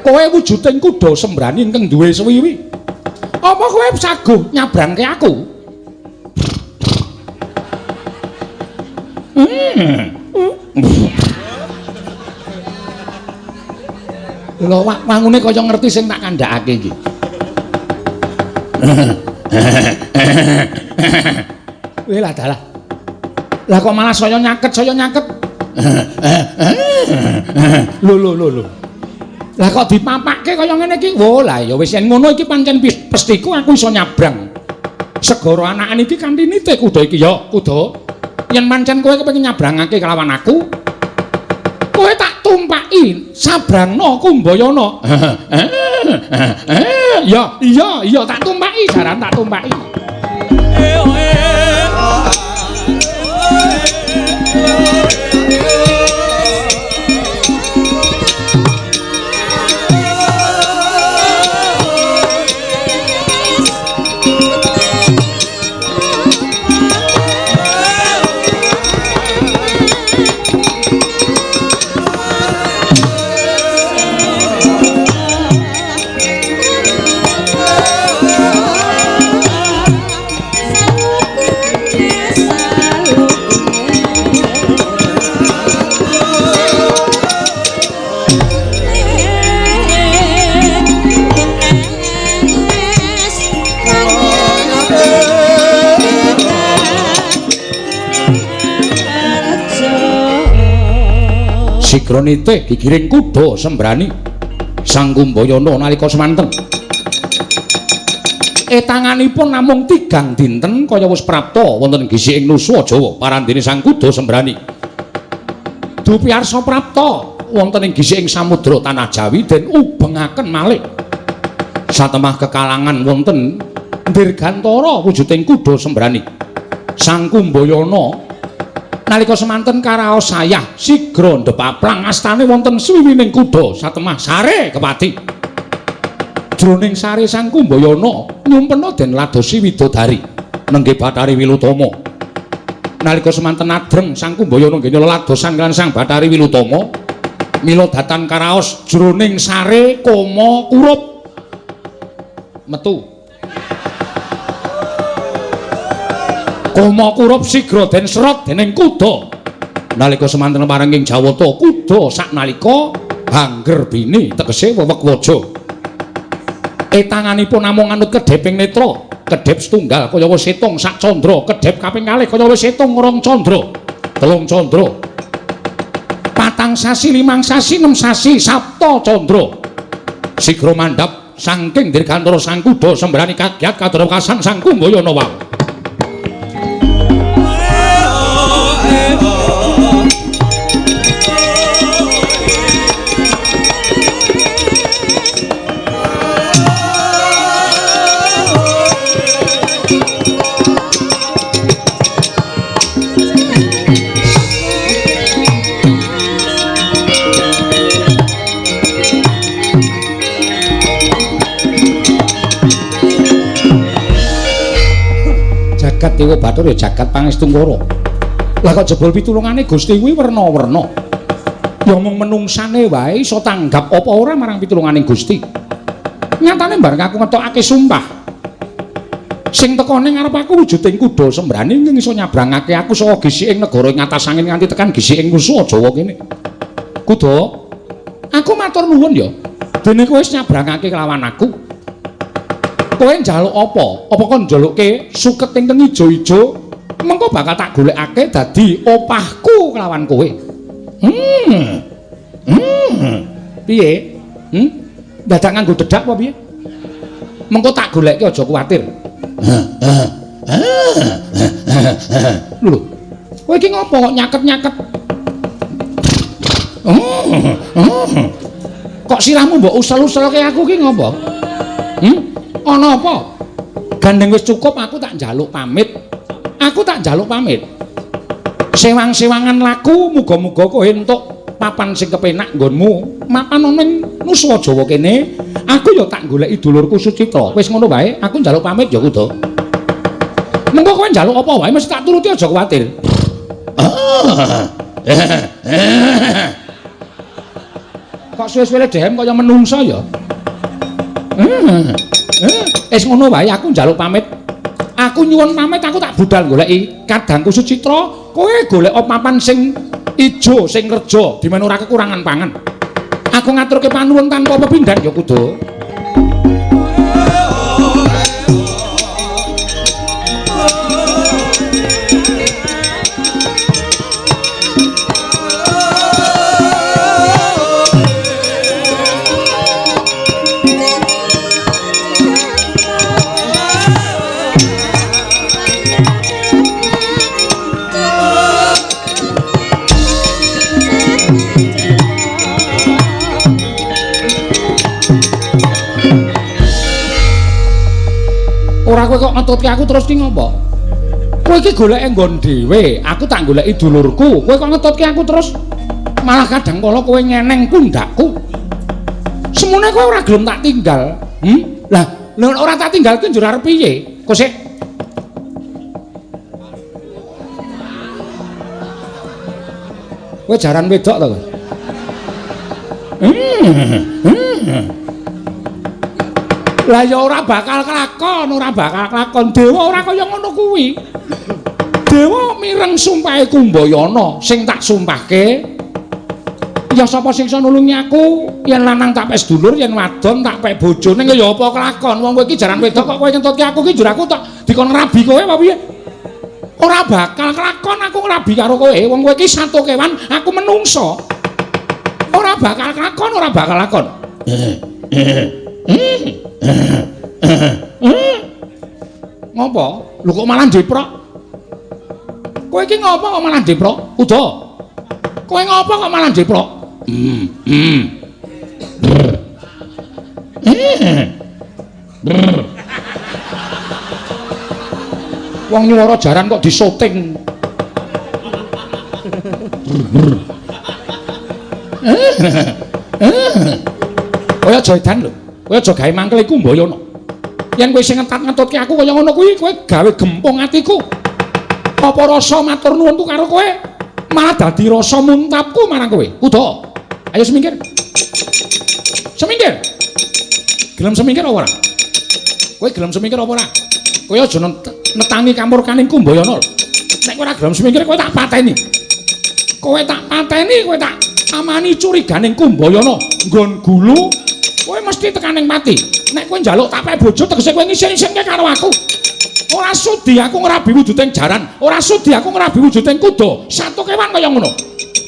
Kowe wujuding kuda sembrani ingkang duwe suwiwi. Apa kowe saguh nyabrangke aku? Lho wangune kaya ngerti sing tak kandhakake iki. Weh lah dalah. Lah kok malah saya nyaket, saya nyaket. Lho lho lho lho. Lah kok dipapakke kaya ngene iki? Wo lah ya wis yen ngono iki pancen pestiku aku iso nyabrang segara anakan iki kanthi nite kuda iki ya, kuda. Yen pancen kowe kepengin nyabrangake kelawan aku, kowe tak tumpaki sabrangna Kumbayana. Ya, iya, iya tak tumpaki jaran tak tumpaki. Sigra nitih gigiring kuda sembrani Sang Kumbayana nalika semanten. Etanganipun namung 3 dinten kaya wis prapta wonten gisiking Nuswa Jawa parandene Sang Kuda Sembrani. Dupi arsa prapta wonten ing gisiking samudra tanah Jawi den ubengaken malih. Satemah kekalangan wonten Dirgantara wujuding kuda sembrani. Sang Kumbayana nalika semanten karaos sayah sigra ndepaplang astane wonten swiwining kuda satemah sare kepati. Jroning sare Sang Kumbayana nyumpena den ladosi widodari nenggih Bathari Wilutama. Nalika semanten adreng Sang Kumbayana nggih ladosan kan Sang Bathari Wilutama mila datan karaos jroning sare koma kurup metu. Koma kurup sigra den serot dening kuda. Nalika semanten marang ing Jawata kuda saknalika hangger bini tegese wewek waja. Etanganipun namung anut kedheping netra, kedhep setunggal kaya wis etung sak candra, kedhep kaping kalih kaya wis etung rong candra, telung candra, patang sasi, limang sasi, nem sasi, sapta candra. Sigra mandhap saking dirgantara sang kuda sembrani kagyat kadrewekasan Sang Kumbayana wau. Jagat Dewa Bathara ya jagat pangestungkara. Lah kok jebul pitulungane Gusti kuwi werna-werna. Ya mung menungsane wae iso tanggap apa ora marang pitulungane Gusti. Nyatane bareng aku ngetokake sumpah. Sing tekone ngarep aku wujuding kuda sembrani ing iso nyabrangake aku saka gisiking negara ing atas angin nganti tekan gisiking Nusa Jawa kene. Kuda, aku matur nuwun ya. Dene kowe wis nyabrangake kelawan aku. Kowe njaluk apa? Apa kon njalukke suket ingkang ijo-ijo? Mengko bakal tak golekake dadi opahku kelawan kowe. Piye? Dadak nganggo dedak apa piye? Mengko tak golekke aja kuwatir. Lho, kowe iki ngopo kok nyaket-nyaket? Kok sirahmu mbok usel-uselke aku ki ngopo? Ana apa? Gandeng wis cukup aku tak njaluk pamit. Aku tak njaluk pamit. Sewang-sewangan laku muga-muga kowe entuk papan sing kepenak nggonmu. Mapan ana ning Nusa Jawa kene, aku ya tak goleki dulurku Sucitra. Wis ngono wae, aku njaluk pamit ya kudu. Mengko kowe njaluk apa wae mesti tak turuti aja kuwatir. Kok suwe-suwe dehem kaya menungsa ya? Wis ngono wae aku njaluk pamit. Aku nyuwun pamit, aku tak budal goleki kadangku Sucitra. Kowe golek papan sing ijo, sing reja, dimana ora kekurangan pangan. Aku ngaturke panuwun tanpa pepindhan ya kudu. Ora kowe kok ngetutke aku terus ki ngopo? Kowe iki goleke nggon dhewe, aku tak goleki dulurku. Kowe kok ngetutke aku terus malah kadang kala kowe nyeneng pundakku. Semune kowe ora gelem tak tinggal. Lah, lha ora tak tinggal ki njur arep piye? Kok sik kowe jaran wedok to kowe? Lah ya ora bakal kelakon, ora bakal kelakon. Dewa ora kaya ngono kuwi. Dewa mireng sumpahe Kumbayana sing tak sumpahke. Ya sapa sing iso nulungi aku? Yen lanang tak pek sedulur, yen wadon tak pek bojo. Ning ya apa kelakon? Wong kowe iki jaran wedok kok kowe ngentutke aku ki njur aku tak dikon ngrabi kowe apa piye? Ora bakal kelakon aku ngrabi karo kowe. Wong kowe iki sato kewan, aku menungso. Ora bakal kelakon, ora bakal lakon. Ngopo? Lho kok malah ndeprok? Kowe iki ngopo kok malah ndeprok? Uda. Kowe ngopo kok malah ndeprok? Wong nyuwara jaran kok disoting. Kowe aja edan lho. Kowe aja gawe mangkel iku Mbayana. Yen kowe sing ngetat-ngetutke aku kaya ngono kuwi, kowe gawe gempung atiku. Apa rasa matur nuwunku karo kowe malah dadi rasa muntapku marang kowe. Kuda. Ayo semingkir. Semingkir. Gelem semingkir apa ora? Kowe gelem semingkir apa ora? Kowe aja netangi kamurkaning Kumbayana lho. Nek kowe ora gelem semingkir kowe tak pateni. Kowe tak pateni, kowe tak amani curiganing Kumbayana nggon gulu, kowe mesti tekaning mati. Nek kowe njaluk tak pek bojo tegese kowe ngisin-isinke karo aku. Ora sudi aku ngrabi wujuding jaran, ora sudi aku ngrabi wujuding kuda. Satu kewan kaya ngono.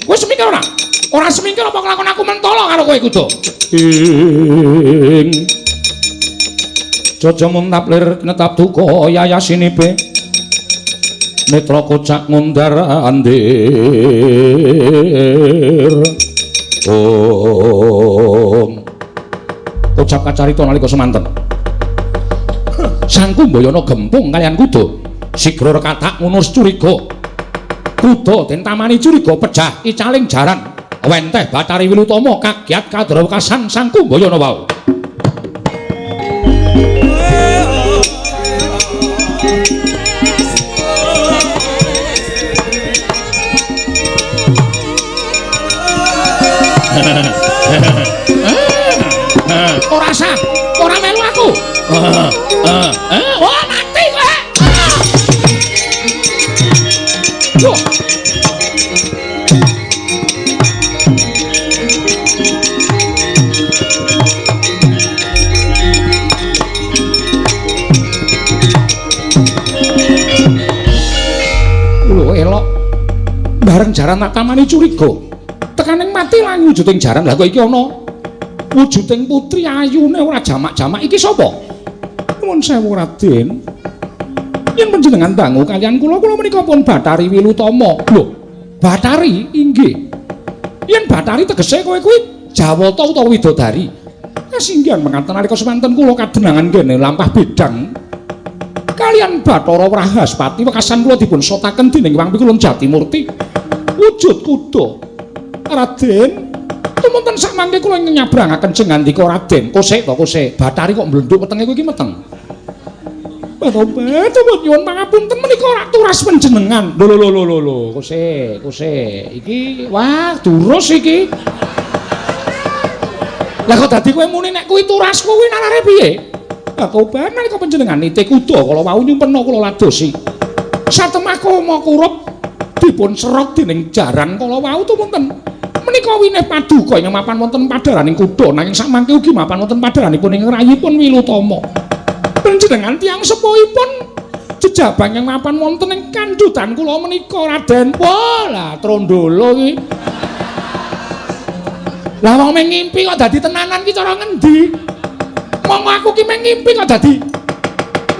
Kowe semingkir ora? Ora semingkir apa kelakon aku mentolo karo kowe kuda. Ing Jojo muntap lir netap duka yayasinipe netra kocak ngundar andir. Om kocap kacarita nalika semanten Sang Kumbayana gempung kaliyan kuda sigra rekatak ngunus curiga. Kuda den tamani curiga pejah icaling jaran wenteh Bathari Wilutama kagiat kadrawekasan Sang Kumbayana wau. Ora sah, ora melu aku. Wah, mati kowe. Yo. Lho elok. Bareng jaran tak tamani curiga. Tekaning mati lan wujuding jaran. Lah kok iki ana wujuding putri ayune ora jamak-jamak iki sapa? Nuwun sewu Raden. Yen panjenengan dangu kaliyan kula, kula menika pun Bathari Wilutama. Lho, Bathari inggih. Yen Bathari tegese kowe kuwi Jawata utawa widodari. Kasinggihan mekaten nalika semanten kula kadenangan kene lampah bidang kaliyan Bathara Wrahaspati wekasan kula dipun sotaken dening Wang Pikulun Jatimurti. Wujud kuda. Raden, tumunten sakmangke kula nyabrangaken jengandika Raden. Kosek to kosek. Bathari kok mblenduk wetenge kowe iki meteng. Tobat, tobat nyuwun pangapunten menika ora turas panjenengan. Lho lho lho lho lho, kosek, kosek. Iki wah durus iki. Lah kok dadi kowe muni nek kuwi turasku kuwi nalare piye? Lah tobat nalika panjenengan nite kuda kala wau nyumpena kula ladosi. Satemah koma kurup dipun serot dening jaran kala wau tumunten. Menika winih paduka ingkang mapan wonten padharaning kuda nanging sakmangke ugi mapan wonten padharanipun ing rayipun Wilutama. Panjenengan tiyang sepuhipun jejabang ingkang mapan wonten ing kandhutan kula menika Raden. Wah, lah trondolo iki. Lah wong mung ngimpi kok dadi tenanan ki cara ngendi? Monggo aku ki mung ngimpi kok dadi.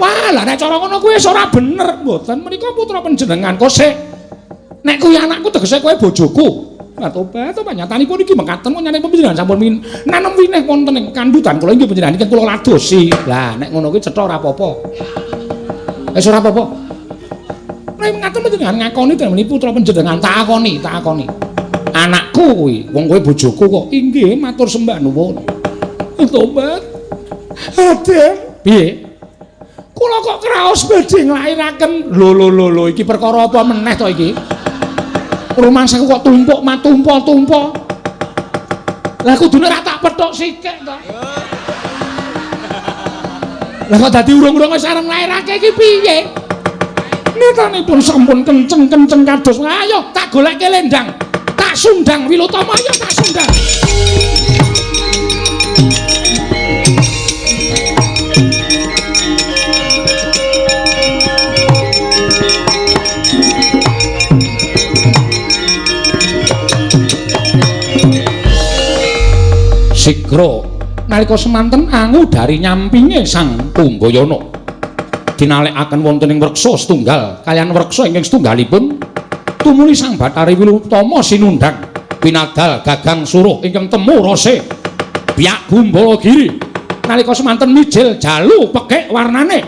Wah, lah nek cara ngono kuwi wis ora bener. Mboten menika putra panjenengan kosek. Nek kuwi anakku tegese kowe bojoku. Lah tobat to panyatanipun iki mekaten kok nyane panjenengan sampun nanem winih wonten ing kandhutan kula inggih panjenengan iki kula ladosi. Lah nek ngono kuwi cetha ora apa-apa. Wis ora apa-apa. Nek mekaten panjenengan ngakoni dening putra panjenengan tak akoni, tak akoni. Anakku kuwi, wong kowe bojoku kok. Inggih matur sembah nuwun. Tobat. Raden, piye? Kula kok kraos badhe nglairaken. Lho lho lho lho iki perkara apa meneh to iki? Rumangsaku kok tumpuk matumpa-tumpa. Lah kudune ora tak pethuk sikik to. Lah kok dadi urung-urung wis arep nglairake iki piye? Netanipun sampun kenceng-kenceng kados. Ayo tak goleke lendang. Tak sundang Wilutama, ayo tak sundang. Sigra nalika semanten angu dari nyampinge Sang Kumbayana dinalekaken wonten ing wreksa setunggal kaliyan wreksa ingkang setunggalipun tumuli Sang Bathari Wilutama sinundang Pinadal gagang suruh ingkang temu rase biak gumbala giri nalika semanten mijil jalu pekik warnane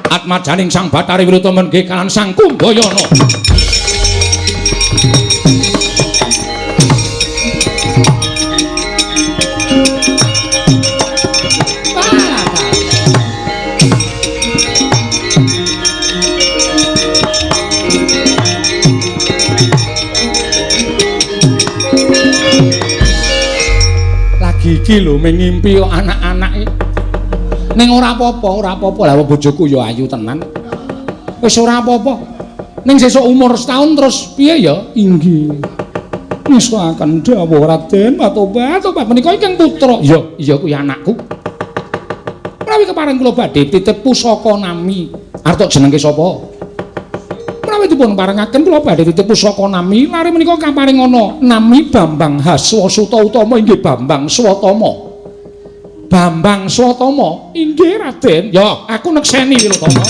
atmajaning Sang Bathari Wirata menggih kalan Sang Kumbayana. Iki lho mengimpi kok anak-anak ning ora apa-apa, ora apa-apa. Lah bojoku ya ayu tenan. Wis ora apa-apa. Ning sesuk umur setahun terus piye ya? Inggih. Ngestoaken dawuh Raden Patobat, tobat menika ingkang putra. Ya, iya kuwi anakku. Menawi kepareng kula badhe titip pusaka nami. Arep jenenge sapa? Menawi dipun parengaken kula badhe titip pusaka nami, lare menika kaparing ana nami Bambang Haswasuta Utama inggih Bambang Swatama. Bambang Swatama inggih Raden. Ya, aku nekseni Wirotama.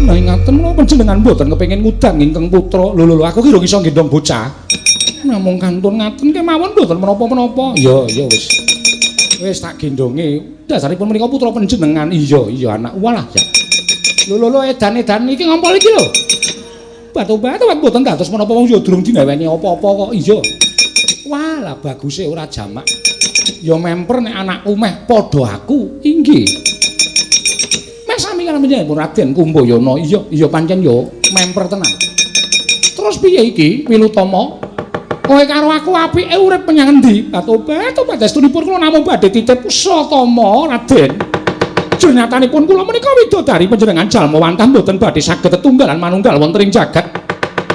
Nah ngaten menapa panjenengan mboten kepengin ngudang ingkang putra? Lho lho aku ki durung iso nggendhong bocah. Namung kantun ngaten kemawon mboten menapa-menapa. Ya, ya wis. Wis tak gendhonge. Dasaripun menika putra panjenengan. Iya, iya anak. Walah ya. Lho lho lho edan-edan iki ngompol iki lho. Batu-batu mboten dados menapa wong ya durung dineweni apa-apa kok. Iya. Walah baguse ora jamak. Ya memper nek anakku meh padha aku. Inggih. Meh sami karo panjenengan Raden Kumbayana. Iya, iya pancen ya memper tenan. Terus piye iki Wilutama? Kowe karo aku apike urip menyang endi? Batobat, padastunipun kula namung badhe titip Swatama, Raden. Jernyatanipun kula menika widodari panjenengan jalma wantah mboten badhe saged tetunggalan manunggal wonten ing jagat.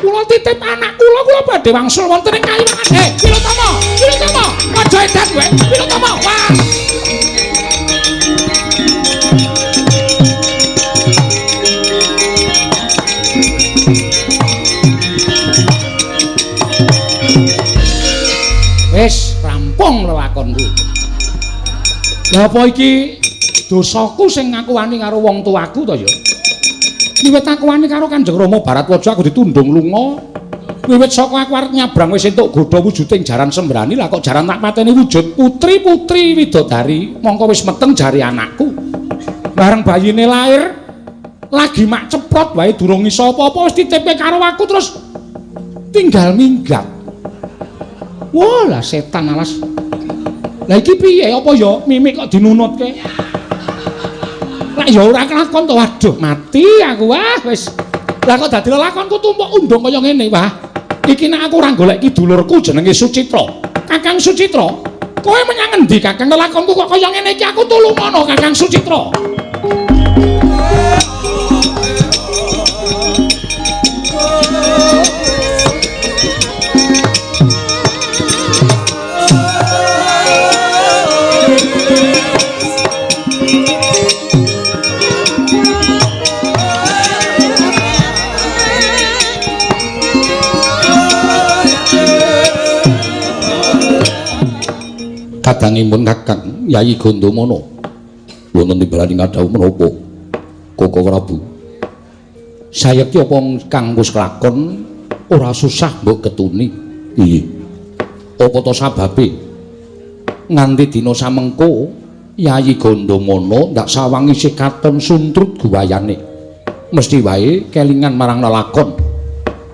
Kula titip anak kula, kula badhe wangsul wonten ing kayiwangan. Wilutama, Wilutama, aja edan kowe. Wilutama, wah. Wis rampung lelakonku. Lha apa iki dosaku sing ngaku wani karo wong tuaku to ya? Wiwit aku wani karo Kanjeng Rama Baratwaja aku ditundung lunga. Wiwit saka aku arep nyabrang wis entuk godha wujuding jaran sembrani, lah kok jaran tak pateni wujud putri-putri widodari mongko wis meteng jari anakku. Bareng bayine lahir lagi mak ceprot wae durung iso apa-apa wis dititipke karo aku terus tinggal minggat. Wah lah setan alas. Lah iki piye apa ya mimik kok dinunutke? Lah ya ora kelakon to. Waduh mati aku wah wis. Lah kok dadi lelakonku tumpuk undung kaya ngene wah. Iki nek aku ora golek iki dulurku jenenge Sucitra. Kakang Sucitra, kowe menyang endi Kakang? Lelakonku kok kaya ngene iki aku tulungono Kakang Sucitra. Kadangipun Kakang Yayi Gandamana wonten timbalane ngadhawuh menapa Koko Prabu? Sayekti apa kang wis kelakon ora susah mbok ketuni. Iya. Apa to sababe nganti dina samengko Yayi Gandamana ndak sawang isih katon suntrut guwayane. Mesti wae kelingan marang lelakon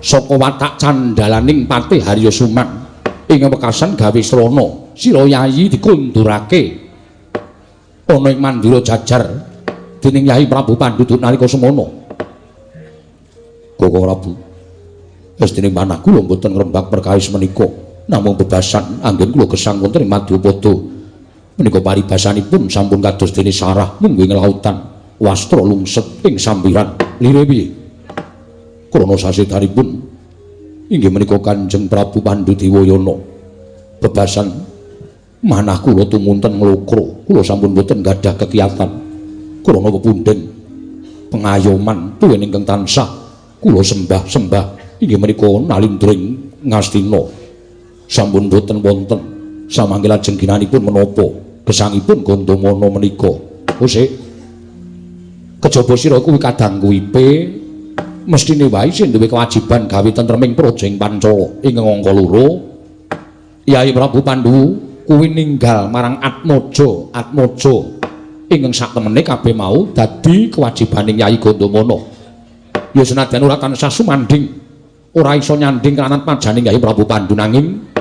saka watak candhalaning Patih Harya Suman ing wekasan gawe srana. Sira Yayi dikundurake ana ing mandira jajar dening Yayi Prabu Pandhu nalika semana. Koko Prabu, estining manah kula mboten ngrembak perkawis menika, namung bebasan anggen kula gesang wonten ing Madyapada. Menika paribasanipun sampun kados dene sarah mungguh ing lautan, wastra lungset ing sampiran. Lire piye? Krana sasedanipun inggih menika Kanjeng Prabu Pandhu Dewayana. Bebasan manah kula tumunten nglokro, kula sampun boten gadah kekiyatan krana pepundhen pengayoman tuwin ingkang tansah kula sembah-sembah inggih menika nalindring Ngastina. Sampun boten wonten samangke lajeng ginanipun menapa gesangipun Gandamana menika. Usik Kejaba sira kuwi kadangku Ipe, mesthine wae sing duwe kewajiban gawe tentreming praja ing Pancala ing angka 2. Yai Prabu Pandu kuwi ninggal marang Atmaja, Atmaja ingkang saktemene kabeh mau dadi kewajibaning Yai Gandamana. Ya senadyan ora tansah sumandhing, ora iso nyandhing kelawan pajaning Yai Prabu Pandu, nanging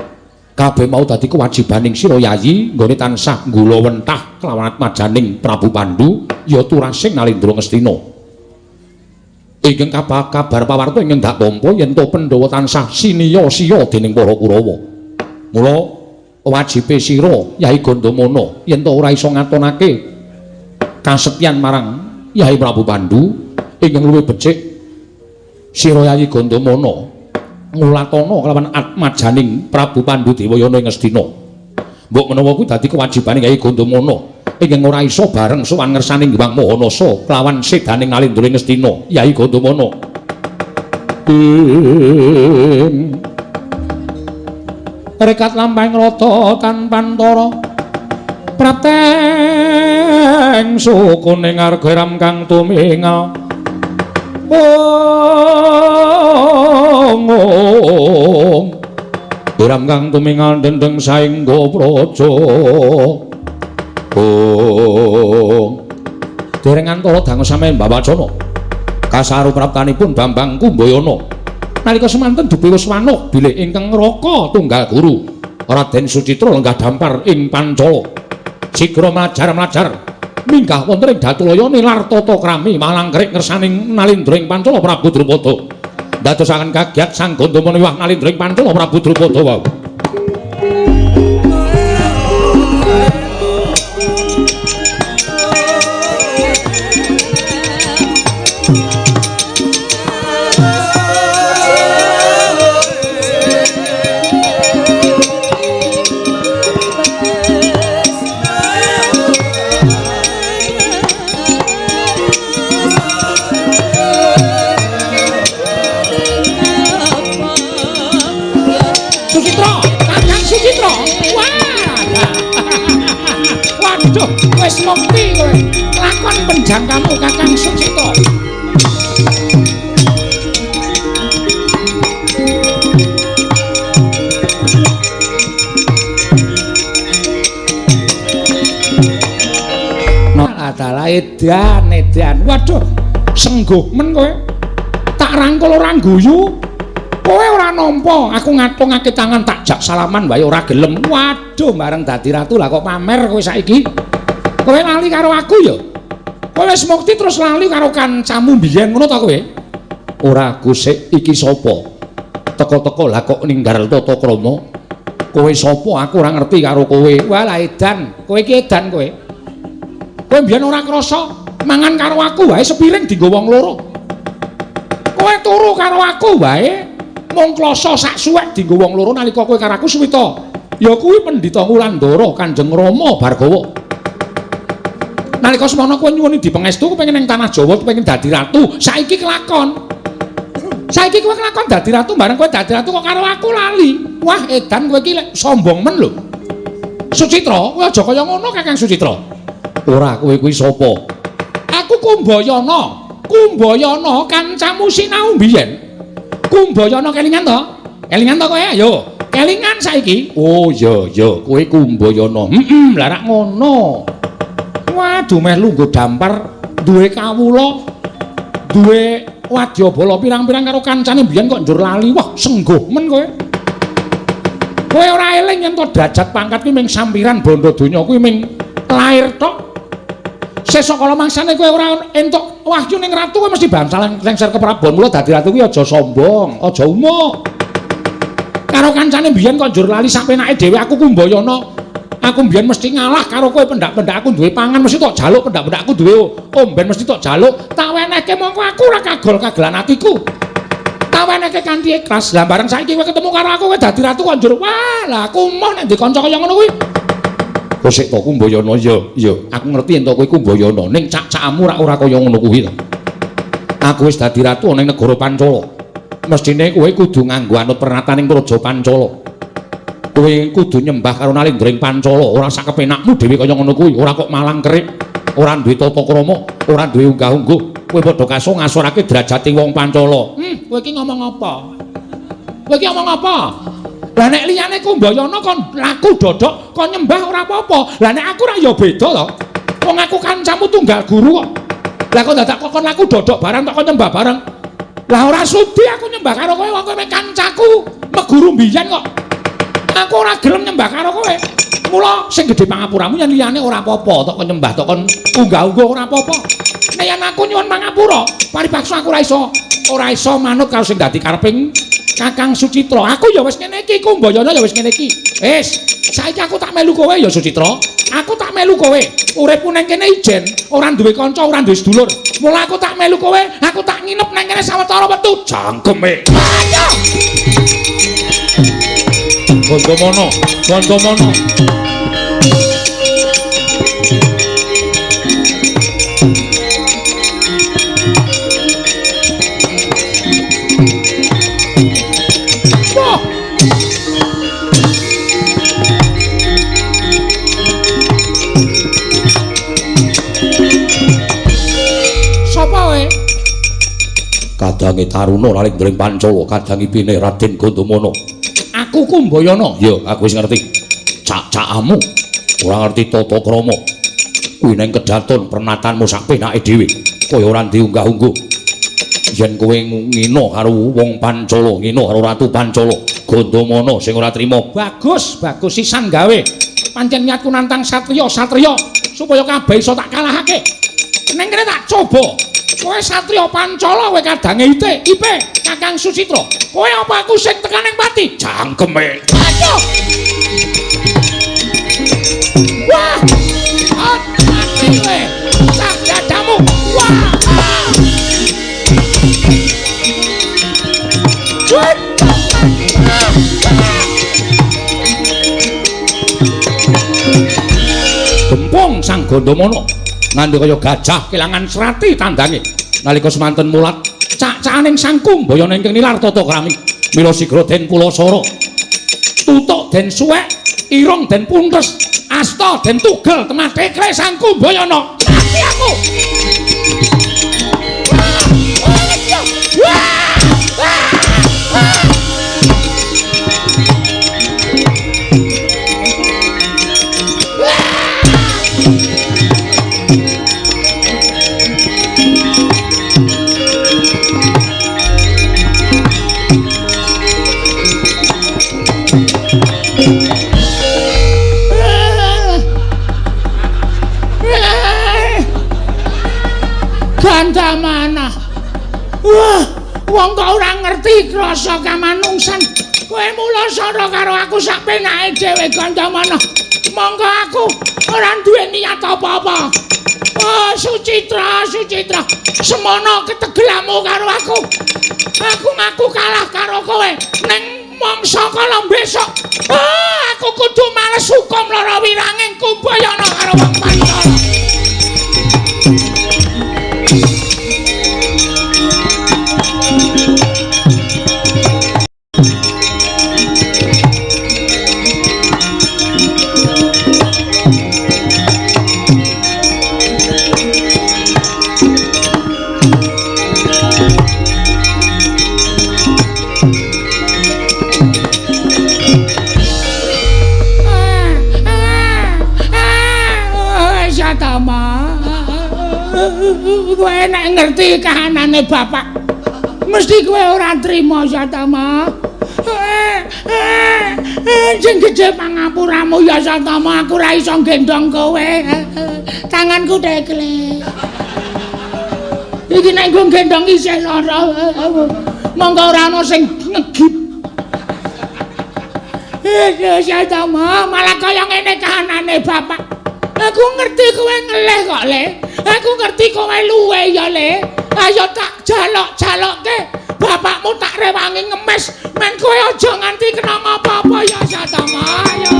kabeh mau dadi kewajibaning sira Yayi nggone tansah nggulawentah kelawan atmajaning Prabu Pandu ya turasing Nalendra Ngastina. Ingkang kabar pawarta ingkang dak tampa yen to Pandhawa tansah siniya-siya dening para Kurawa. Mula wajibe sira Yai Gandamana yen to ora iso ngatonake kasetyan marang Yai Prabu Pandu, ingkang luwih becik sira Yai Gandamana ngulatana kelawan atmajaning Prabu Pandu Dewayana ing Ngastina. Mbok menawa kuwi dadi kewajibane Kyai Gandamana ingkang ora iso bareng sowan ngersaning Hyang Mahanasa kelawan sedaning Nalendra ing Ngastina. Kyai Gandamana. Rekat lampahing rata tanpantara prateng sukune ngarga ram kang tumingal. Ong Ram kang tumingal dendeng saengga praja. Ong dereng antara dangu sampeyan Mbawacana kasaru praptanipun Bambang Kumbayana. Nalika semanten dupi wis wanuh bilih ingkang ngraka tunggal guru Raden Sucitra lenggah dampar ing Pancala. Sigra mlajar-mlajar minggah wonten ing Datulaya nilar tata krami malangkerik ngersaning Nalendra ing Pancala Prabu Drupada. Dadosaken kagiat Sang Gandamana wiwah Nalendra ing Pancala Prabu Drupada wau. Wis mukti kowe. Lakon penjangkamu Kakang Sucitra. Adalah edan edan. Waduh, sengguh men kowe. Tak rangkul ora guyu. Kowe ora nampa, aku ngatungake tangan tak jak salaman wae ora gelem. Waduh, bareng dadi ratu lah kok pamer kowe saiki. Kowe lali karo aku ya? Kowe wis mukti terus lali karo kancamu biyen ngono ta kowe? Ora gusik iki sapa? Teko-teko lah kok ninggal tata krama. Kowe sapa? Aku ora ngerti karo kowe. Walah edan, kowe iki edan kowe. Kowe biyen ora krasa mangan karo aku wae sepiring dienggo wong loro. Kowe turu karo aku wae mung klasa sak suwek dienggo wong loro nalika kowe karo aku suwita. Ya kuwi Pendhita Wulandara Kanjeng Rama Bhargawa. Nalika semono kowe nyuwuni dipengestu kepengin ning tanah Jawa kepengin dadi ratu, saiki kelakon. Saiki kowe kelakon dadi ratu, bareng kowe dadi ratu kok karo aku lali. Wah, edan kowe iki sombong men lho. Sucitra, kowe aja kaya ngono Kakang Sucitra. Ora, kowe kuwi sapa? Aku Kumbayana. Kumbayana kancamu sinau mbiyen. Kumbayana kelingan to? Kelingan to kowe? Ayo, kelingan saiki. Oh iya iya, kowe Kumbayana. Heeh, lha rak ngono. Waduh, meh lungguh dampar duwe kawula, duwe wadyabala pirang-pirang karo kancane mbiyen kok njur lali. Wah, sengguh men kowe. Kowe ora eling yen to derajat pangkat kuwi ming sampiran bondo donya kuwi ming lair tok. Sesuk kala mangsane kowe ora entuk wahyu ning ratu kowe mesti bangsa lengser ke Prabon. Mula dadi ratu kuwi aja sombong, aja umuk. Karo kancane mbiyen kok njur lali sak penake dhewe. Aku Kumbayana. Aku mbiyen mesti ngalah karo kowe, pendak-pendak aku duwe pangan mesti tok jaluk, pendak-pendak aku duwe omben mesti tok jaluk. Tak wenehke mongko aku ora kagol-kagelan atiku. Tak wenehke kanthi ikhlas. Lah bareng saiki kowe ketemu karo aku kowe dadi ratu kok njur wah, lah aku moh nek ndek kanca kaya ngono kuwi. Kosek to Kumbayana? Ya, ya, aku ngerti yen to kowe Kumbayana, ning cak-cakmu ora kaya ngono kuwi to. Aku wis dadi ratu ana ing negara Pancala. Mesthine kowe kudu nganggo anut pernataning Praja Pancala. Kowe kudu nyembah karo Nalendra ing Pancala, ora sak kepenakmu dhewe kaya ngono kuwi, ora kok malang kerik. Ora duwe tata krama, ora duwe unggah-ungguh. Kowe padha kaso ngasorake derajate wong Pancala. Kowe iki ngomong apa? Kowe iki ngomong apa? Lah nek liyane Kumbayana kon laku dodok, kon nyembah ora apa-apa. Lah nek aku ra ya beda to. Wong aku kancamu tunggal guru kok. Lah kok dadak kok kon laku dodok bareng tok kon nyembah bareng. Lah ora sudi aku nyembah karo kowe, wong kowe kancaku meguru mbiyen kok. Aku ora gelem nyembah karo kowe. Mula sing gedhe pangapuramu yen liyane ora apa-apa, tok kon nyembah tok kon unggah-ungguh ora apa-apa. Nek yen aku nyuwun pangapura, paribaksa aku ora iso manut karo sing dadi kareping Kakang Sucitra. Aku ya wis ngene iki, Kumbayana ya wis ngene iki. Wis, saiki aku tak melu kowe ya Sucitra. Aku tak melu kowe. Uripku nang kene ijen, ora duwe kanca, ora duwe sedulur. Mula aku tak melu kowe, aku tak nginep nang kene sawetara wektu. Jangkeme. Ayo. Gandamana, Gandamana. Wah. Sapa kowe? Kadange Taruna raling Pancala, kadange pine Raden Gandamana. Aku Kumbayana. Ya, aku wis ngerti. Cak-cakamu ora ngerti tata krama. Kuwi nang kedaton pernatanmu sak penake dhewe. Kaya ora diunggah-ungguh. Yen kowe ngina karo wong Pancala, ngina karo Ratu Pancala, Gandamana sing ora trima. Bagus, bagus sisan gawe. Pancen niatku nantang satriya-satriya supaya kabeh iso tak kalahake. Neng kene tak coba. Kowe satriya Pancala, kowe kadange IT, IP, Kakang Sucitra. Kowe apa aku sing tekan ning pati? Jangkeme. Aduh. Wah. Mati kowe. Sak dadamu. Wah. Gempung Sang Gandamana nganti kaya gajah kelangan srati tandange. Nalika semanten mulat cak-cakaning Sang Kumbayana ingkang nilar tata krami. Mila sigra den pulasara. Tutuk den suwek, irung den puntes, asta den tugel temathekle Sang Kumbayana. Mati aku. Wah! Gandamana. Wah, wong kok ora ngerti krasa kamanungsan. Kowe mula sara karo aku sak penake dhewe Gandamana. Monggo aku ora duwe niat apa-apa. Oh, Sucitra, Sucitra, semono ketegelamu karo aku. Aku ngaku kalah karo kowe ning mangsa kala besok. Oh, aku kudu males hukum lara wiranging Kumbayana karo wong Pancala. Kowe nek ngerti kahanane bapak mesti kowe ora trima Satama. Sing gedhe pangapuramu ya Satama, aku ora iso gendong kowe. Tanganku tekle. Iki nek nggo gendong isih lara. Monggo ora ana sing ngegip. Satama, malah kaya ngene kahanane bapak. Aku ngerti kowe ngelih kok, Le. Aku ngerti kowe luwe ya, Le. Ayo tak jalok-jalokke. Bapakmu tak rewangi ngemes men kowe aja nganti kena apa-apa ya Satama. Ayo.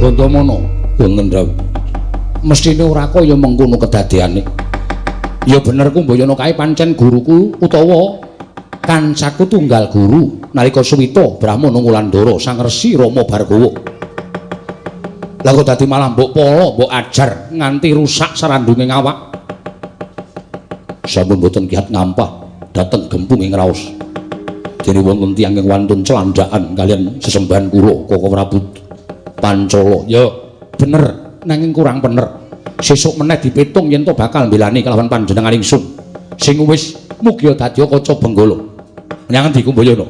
Gandamana, wonten dawuh. Mesthine ora kaya mengkono kedadeane. Ya bener Kumbayana kae pancen guruku utawa kancaku tunggal guru nalika suwita Brahmana Ngulandara Sang Resi Rama Bhargawa. Lah kok dadi malah mbok pala, mbok ajar nganti rusak sarandunge awak. Sampun boten kiat ngampah dhateng gempung ing raos. Dene wonten tiyang ing wantun celandhakan kaliyan sesembahan kula Koko Prabu Pancala. Ya bener, nanging kurang bener. Sesuk meneh dipitung yen to bakal mbelani kelawan panjenengan ingsun sing wis mugia dadi kaca Benggala. Menyang endi Kumbayana?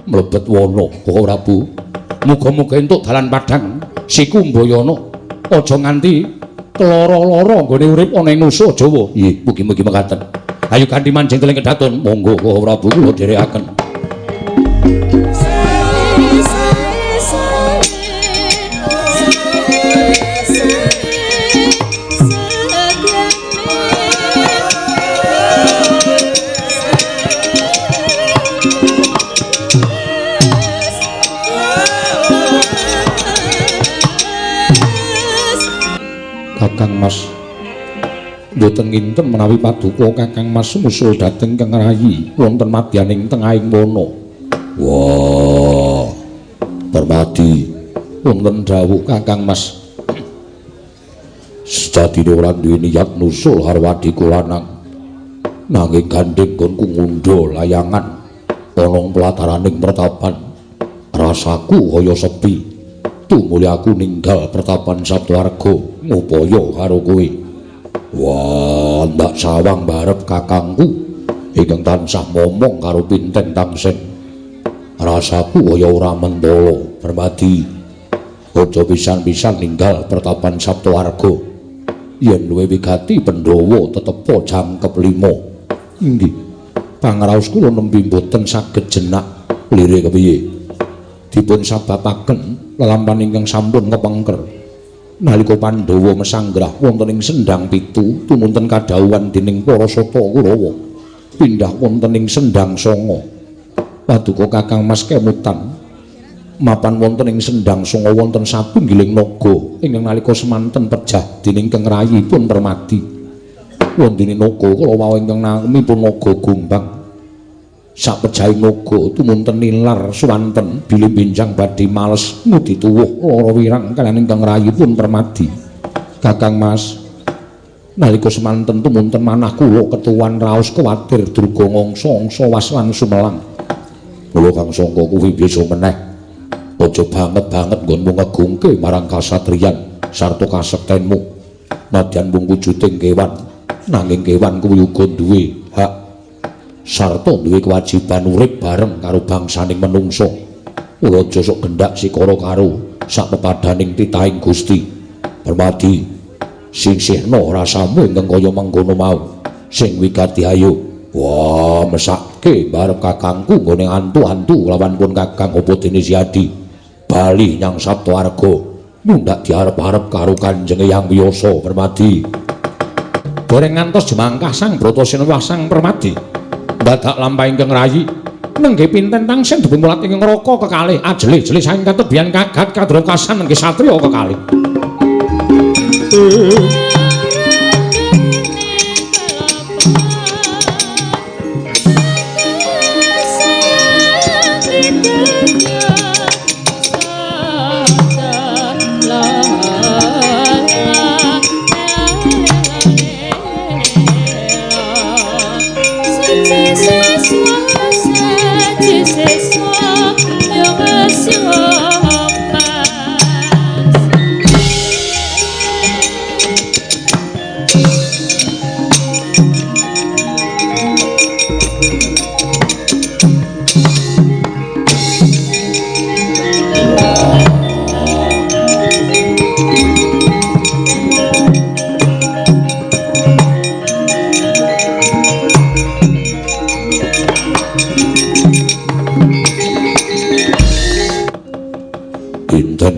Mlebet wana Koko Prabu. Muga-muga entuk dalan padhang si Kumbayana aja nganti keloro-loro nggone urip ana ing nusa Jawa. Nggih, mugi-mugi mekaten. Ayo kanthi manjing teling kedaton. Monggo Koko Prabu kula dherekaken. Kakang Mas mboten nginten menawi paduka Kakang Mas musul dhateng Kang Rayi wonten madyaning tengahing wana. Wah, Permadi wonten dawuh Kakang Mas. Sejatine ora duwe niat nusul karo adhiku lanang. Nanging gandeng nggonku ngundha layangan ana pelataraning pertapan. Rasaku kaya sepi. Tumuli aku ninggal pertapan Sabtuarga ngupaya karo kowe. Wah, ndak sawang barep kakangku ingkang tansah momong karo Pinten Tangsen. Rasaku kaya ora mentala. Permadi aja pisan-pisan ninggal pertapan Sabtuarga. Yen luwih wigati Pandhawa tetepa jangkep 5. Inggih. Pangraos kula nembe mboten saged jenak lire kepiye. Dipun sababaken lelampahan ingkang sampun kepengker. Nalika Pandhawa mesanggrah wonten ing Sendang Pitu tumunten kadhawuhan dening para sata Kurawa pindah wonten ing Sendang Sanga. Paduka Kakang Mas kemutan mapan wonten ing Sendang Sanga wonten satunggiling naga ingkang nalika semanten pejah dening Kang Rayipun Permadi. Wondene naga kala wau ingkang namipun Naga Gombang. Sapejahing naga tumunten nilar suwanten bilih benjang badhe males ngudi tuwuh lara wirang kaliyan ingkang rayipun Permadi. Kakang Mas, nalika semanten tumunten manah kula ketuwan raos kuwatir durga ngangsa-angsa was lan sumelang. Kula kang sangka kuwi bisa meneh. Aja banget-banget nggonmu ngegungke marang kasatriyan sarta kasektenmu. Nadyan mung wujuding kewan, nanging kewan kuwi uga duwe hak sarta duwe kewajiban urip bareng karo bangsaning menungsa. Ora aja sok gendak sikara karo sak pepadaning titahing Gusti. Permadi, sisihna rasamu ingkang kaya mengkono mau. Sing wigati ayo. Wah, mesake barep kakangku nggone antu-antu lawan pun Kakang apa dene Siadi. Bali nyang Sabtuarga mundhak diarep-arep karo Kanjeng Eyang Wiyasa. Permadi. Dereng ngantos jemangkah Sang Bratasena Sang Permadi. Dadak lampah ingkang rayi nenggih Pinten Tangsen dipun mulat ing neraka kekalih ajelih-jelih saking katebian kagat kadrokasan nenggih satriya kekalih.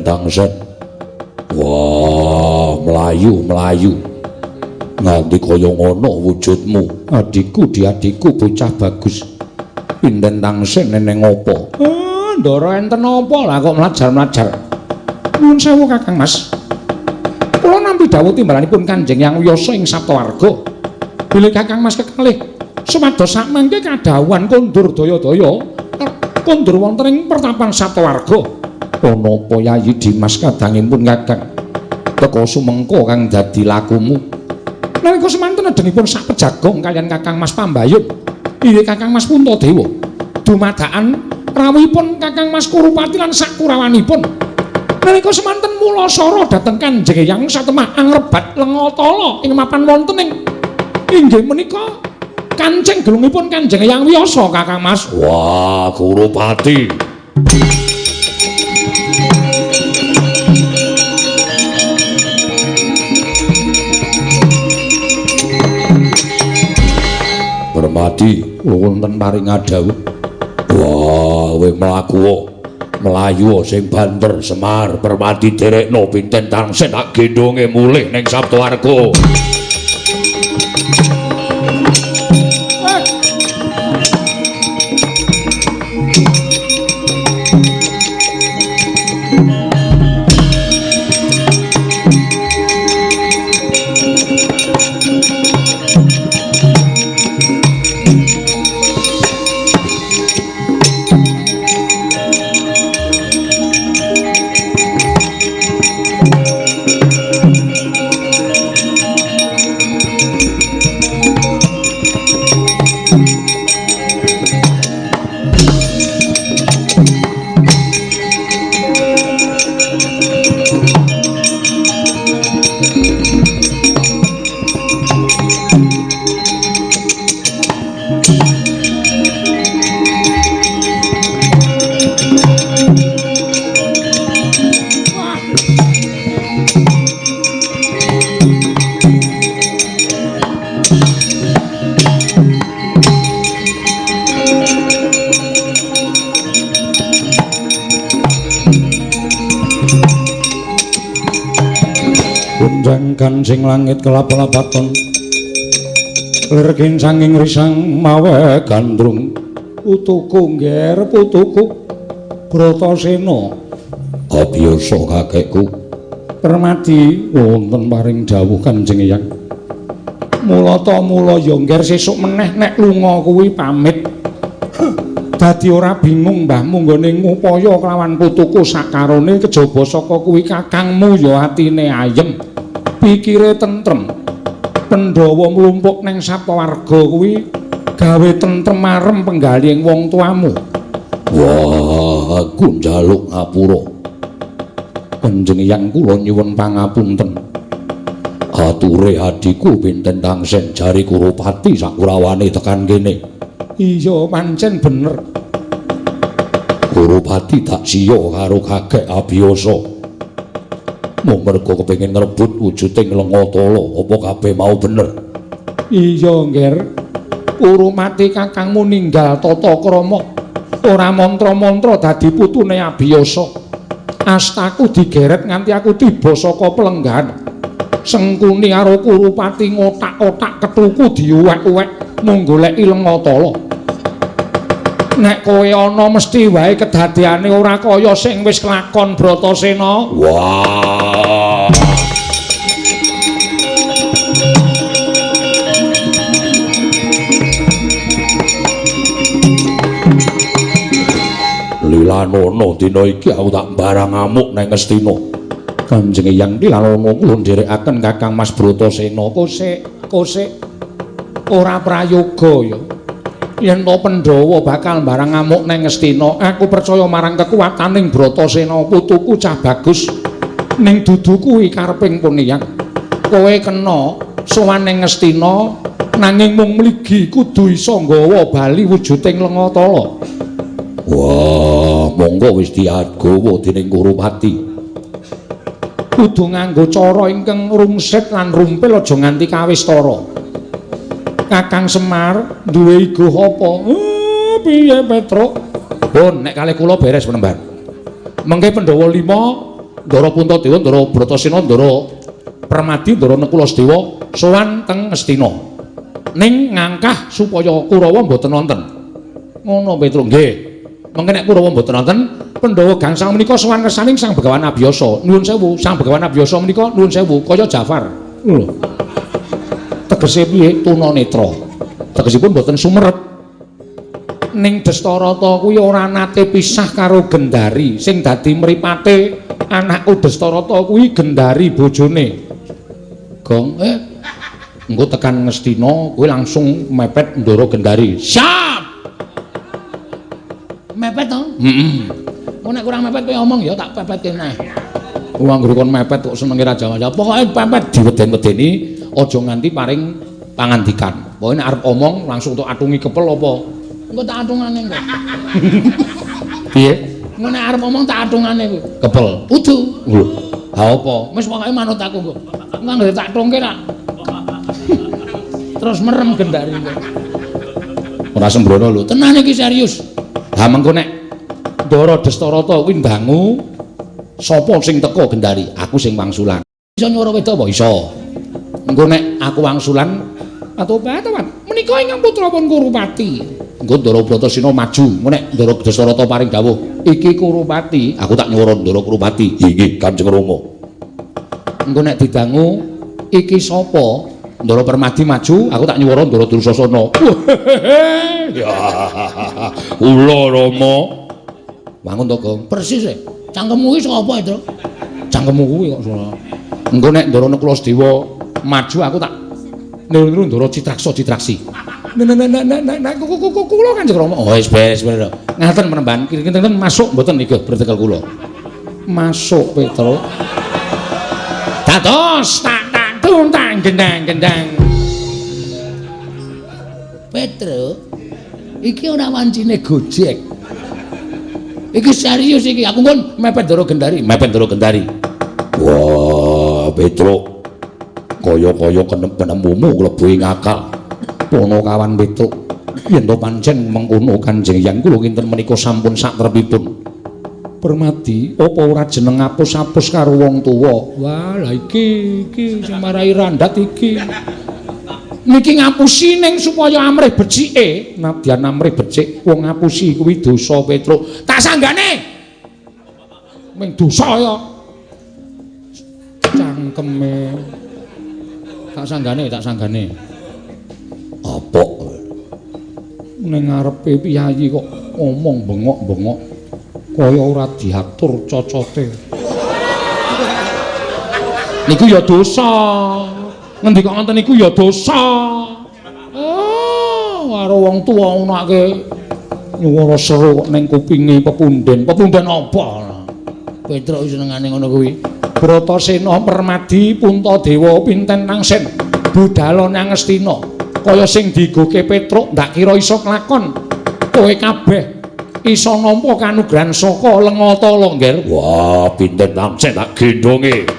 Tangsen. Wah, mlayu-mlayu. Nganti kaya ngono wujudmu. Adhiku, diadhiku bocah bagus. Pinten Tangsen neneng apa? Ndara enten apa lah kok mlajar-mlajar. Nuwun sewu Kakang Mas. Kula nampi dawuh timbalanipun Kanjeng Hyang Wiyasa ing Saptawarga. Bilih Kakang Mas kekalih supados sakmangke kadhawuhan kondur daya-daya kondur wonten ing pertapan Saptawarga. Napa Yayi Dimas kadangipun Kakang? Teka sumengko kang dadi lakumu. Nalika semanten nedhenipun sak pejagong kaliyan Kakang Mas Pambayun. Inggih Kakang Mas Puntadewa. Dumadakan rawuhipun Kakang Mas Kurupati lan sak kurawanipun. Nalika semanten mulasara dhateng Kanjeng Hyang satemah angrebat lengatala ing mapan wonten ing inggih menika kancing gelungipun Kanjeng Hyang Wiyasa Kakang Mas. Wah, Kurupati. Permadi wonten paring dawuh. Wah, kowe mlaku mlayu sing banter Semar. Permadi derekno pinten tangsen tak gendhonge mulih ning Saptawarga. Kancing langit kelap-lapaton lir kincanging risang mawe gandrung putuku ngger putuku Bratasena. Abiyasa kakekku. Permadi wonten paring dawuh Kanjeng Hyang. Mulata mula ya ngger sesuk meneh nek lunga kuwi pamit. Dadi ora bingung mbahmu nggone ngupaya kelawan putuku sakarone kejaba saka kuwi kakangmu ya atine ayem. Pikire tentrem. Pandhawa mlumpuk neng Saptawarga kuwi gawe tentrem marem penggalihing wong tuamu. Wah, aku njaluk ngapura. Kanjeng Hyang kula nyuwun pangapunten. Ature adhiku pinten tangsen jari Kurupati sakurawane tekan kene. Iya, pancen bener. Kurupati tak siya karo kakek Abiyasa. Mung mergo kepengin ngrebut wujuding Lengatala, apa kabeh mau bener? Iya, Ngger. Kurupati kakangmu ninggal tata krama, ora mantra-mantra dadi putune Abiyasa. Astaku digeret nganti aku tiba saka pelenggan. Sengkuni karo Kurupati ngotak-otak kethuku diuwek-uwek mung goleki Lengatala. Nek kowe ana mesti wae kedadeane ora kaya sing wis kelakon Bratasena. Wah. Lilanono dina iki aku tak barang ngamuk nang Ngastina. Kanjeng Hyang Lilanono kula nderekaken Kakang Mas Bratasena. Kosek, kosek ora prayoga ya. Yen to Pandhawa bakal barang ngamuk nang Ngastina, aku percaya marang kekuwataning Bratasena putuku cah bagus. Ning dudu kuwi kareping pun Hyang. Kowe kena sowan ning Ngastina nanging mung mligi kudu iso nggawa bali wujuding Lengatala. Wah, monggo wis diagawa dening Kurupati. Kudu nganggo cara ingkang rungsit lan rumpil aja nganti kawistara. Kakang Semar duwe iguh apa? Piye Petruk? Pun nek kalih kula beres penemban. Mengke Pandhawa 5, Ndara Puntadewa, Ndara Bratasena, Ndara Permadi, Ndara Nekula Sedewa sowan teng Ngastina. Ning ngangkah supaya Kurawa mboten wonten. Ngono Petruk nggih. Mengke nek Kurawa mboten wonten, Pandhawa gangsal menika sowan ngersaning Sang Begawan Abiyasa. Nuwun sewu, Sang Begawan Abiyasa menika nuwun sewu kaya Jafar. Lho. Tegese piye? Tunanetra. Tegesipun mboten sumerep. Ning Destarata kuwi ora nate pisah karo Gendari. Sing dadi mripate anakku Destarata kuwi Gendari bojone. Gong, engko tekan Ngastina kowe langsung mepet Ndara Gendari. Siap. Mepet to? Heeh. Engko nek kurang mepet kowe omong ya tak pepetke neh. Wong anggere kon mepet kok senenge Raja Wasa. Pokoke pepet diweden-wedeni aja nganti paring pangandikan. Pokoke nek arep omong langsung tok atungi kepel apa? Engko tak atungane engko. Piye? Engko nek arep omong tak atungane kuwi. Kepel. Udu. Lho. Ha apa? Wis pokoke manut aku engko. Engko anggere tak tungke tak. Terus merem Gendari engko. Ora sembrono lho. Tenan iki serius. Ha mengko nek Ndara Destarata kuwi ndangu sapa sing teka Gendari? Aku sing wangsulan. Iso nyuwara wedok apa? Iso. Engko nek aku wangsulan atobat menika ingkang putra pun Kurupati. Engko Ndara Bratasena maju. Engko nek Ndara Destarata paring dawuh, iki Kurupati, aku tak nyuwara Ndara Kurupati. Inggih, Kanjeng Rama. Engko nek didangu iki sapa? Ndara Permadi maju, aku tak nyuwara Ndara Dursasana. Ya. Kula Rama. Wangun to, Gong? Persis e. Cangkemmu iki sapa, Indra? Cangkemmu kuwi kok sono. Engko nek Ndara Nakula Sedewa maju aku tak niru Ndara Citraksa Citraksi. Nek kula Kanjeng Rama. Oh wis beres beres. Ngaten penemban kinten masuk mboten niku bertekel kula. Masuk Petro. Dados tak tak tuntang gendang gendang. Petro iki ora wancine Gojek. Iki serius iki, aku nggon mepet Ndara Gendari, mepet Ndara Gendari. Wah, Petro. Kaya-kaya penemumu klebu ing akal. Ponokawan Petruk, yen to pancen mengkono Kanjeng Hyang kula kinten menika sampun satrepipun. Permadi, apa ora jeneng apus-apus karo wong tuwa? Wah, lah iki iki sing marai randat iki. Niki ngapusi ning supaya amrih becike. Nadyan amrih becik, wong ngapusi kuwi dosa Petruk. Tak sanggane. Ming dosa ya. Cangkeme. Tak sanggane, tak sanggane. Apa? Ning ngarepe piyayi kok ngomong bengok-bengok kaya ora diatur cocote. Niku ya dosa. Ngendika ngoten niku ya dosa. Oh, karo wong tuwa unake nyuwara seru kok ning kupinge pepunden. Pepunden apa? Petruk senengane ngono kuwi. Bratasena Permadi Puntadewa pinten nangsen budala nang Ngastina. Kaya sing digoke Petruk ndak kira iso klakon. Kowe kabeh iso nampa kanugrahan saka Lengatala, Ngger. Wah, pinten nangsen tak gendhonge.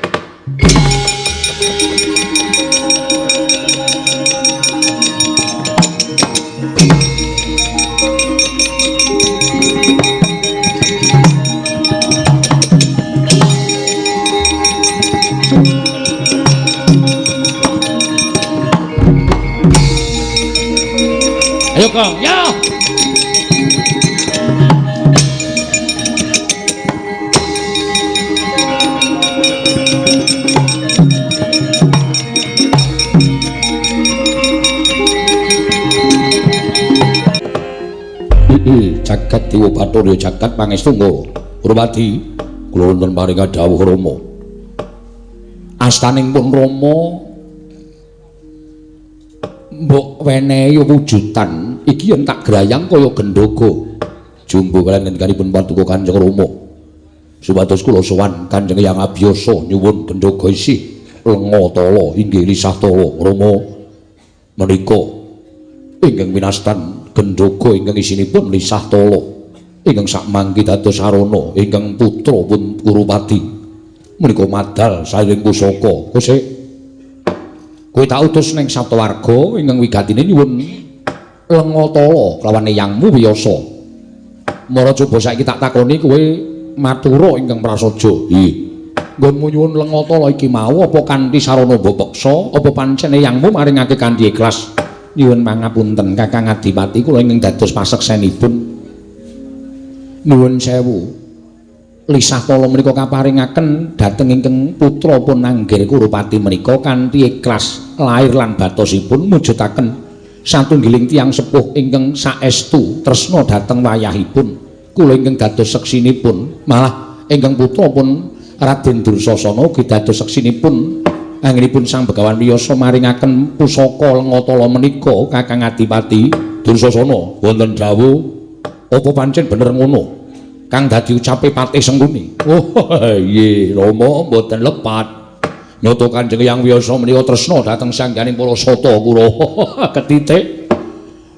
Ayo Kang, ya. Jagat Dewa Bathara jagat pangestu Kurupati, kula wonten paring dawuh Rama. Astaning pun Rama mbok wenehi wujudan iki yen tak grayang kaya gendhoga. Jumbo kalian ngendikanipun paduka Kanjeng Rama. Supados kula sowan Kanjeng Hyang Abiyasa nyuwun gendhoga isih lenga tala inggih lisah tala Rama menika ingkang winastan gendhoga ingkang isinipun lisah tala ingkang sakmangki dados sarana ingkang putra pun Kurupati menika madal saking pusaka. Kosek kowe tak utus ning Saptawarga ingkang wigatine nyuwun lenga tala kelawan eyangmu Wiyasa. Mara coba saiki tak takoni kowe matura ingkang prasaja. Nggih. Nggonmu nyuwun lenga tala iki mau apa kanthi sarana mbok peksa apa pancen eyangmu maringake kanthi ikhlas? Nyuwun pangapunten Kakang Adipati kula ingkang dados paseksenipun. Nuwun sewu. Lisah tala menika kaparingaken dhateng ingkang putra pun Anggir Kurupati menika kanthi ikhlas lair lan batosipun mujudaken satunggiling tiyang sepuh ingkang saestu tresna dhateng wayahipun. Kula ingkang dados seksinipun, malah ingkang putra pun Raden Dursasana ugi dados seksinipun anggenipun Sang Begawan Wiyasa maringaken pusaka Lengatala menika Kakang Adipati Dursasana. Wonten dawuh, apa pancen bener ngono kang dadi ucape Patih Sengkuni? Oh iya Rama, mboten lepat. Nyata Kanjeng Hyang Wiyasa menika tresna dhateng sangganing para sata Kurawa. Ketitik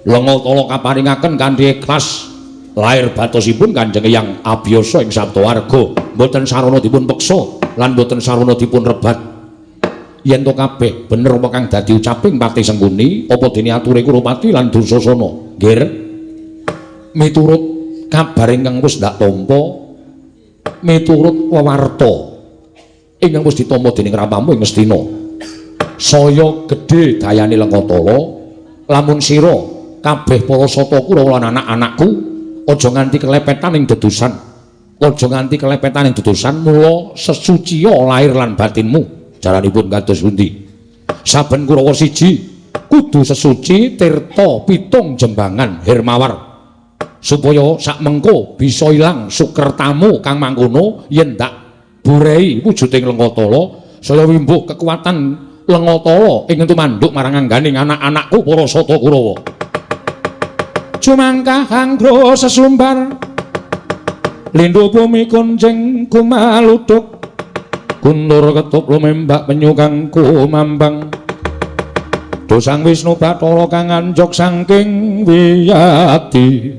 Lengatala kaparingaken kanthi ikhlas lair batosipun Kanjeng Hyang Abiyasa ing Saptawarga, mboten sarana dipun peksa lan mboten sarana dipun rebat. Yen to kabeh bener apa kang dadi ucaping Patih Sengkuni, apa dene ature Kurupati lan Dursasana? Nggih, miturut kabar ingkang wis ndak tampa, miturut wewarta ingkang wis ditampa dening ramamu ing Ngastina, saya gedhe dayane Lengatala lamun sira kabeh para sata Kurawa lan anak-anakku aja nganti kelepetan ing dedusan, aja nganti kelepetan ing dedusan. Mula sesuciya lahir lan batinmu. Jaranipun kados pundi? Saben Kurawa siji kudu sesuci tirta pitung jembangan hermawar, supaya sakmengko bisa ilang sukertamu kang mangkono yen ndak burehi wujuding Lengatala, saya wimbuh kekuatan Lengatala ing tumanduk marang angganing anak-anakku para sata Kurawa. Jumangkah anggra sesumbar lindu bumi kuncing kumaluduk guntur ketup lumembak penyu kang kumambang dosang Wisnu Bathara kang anjog saking wiyati.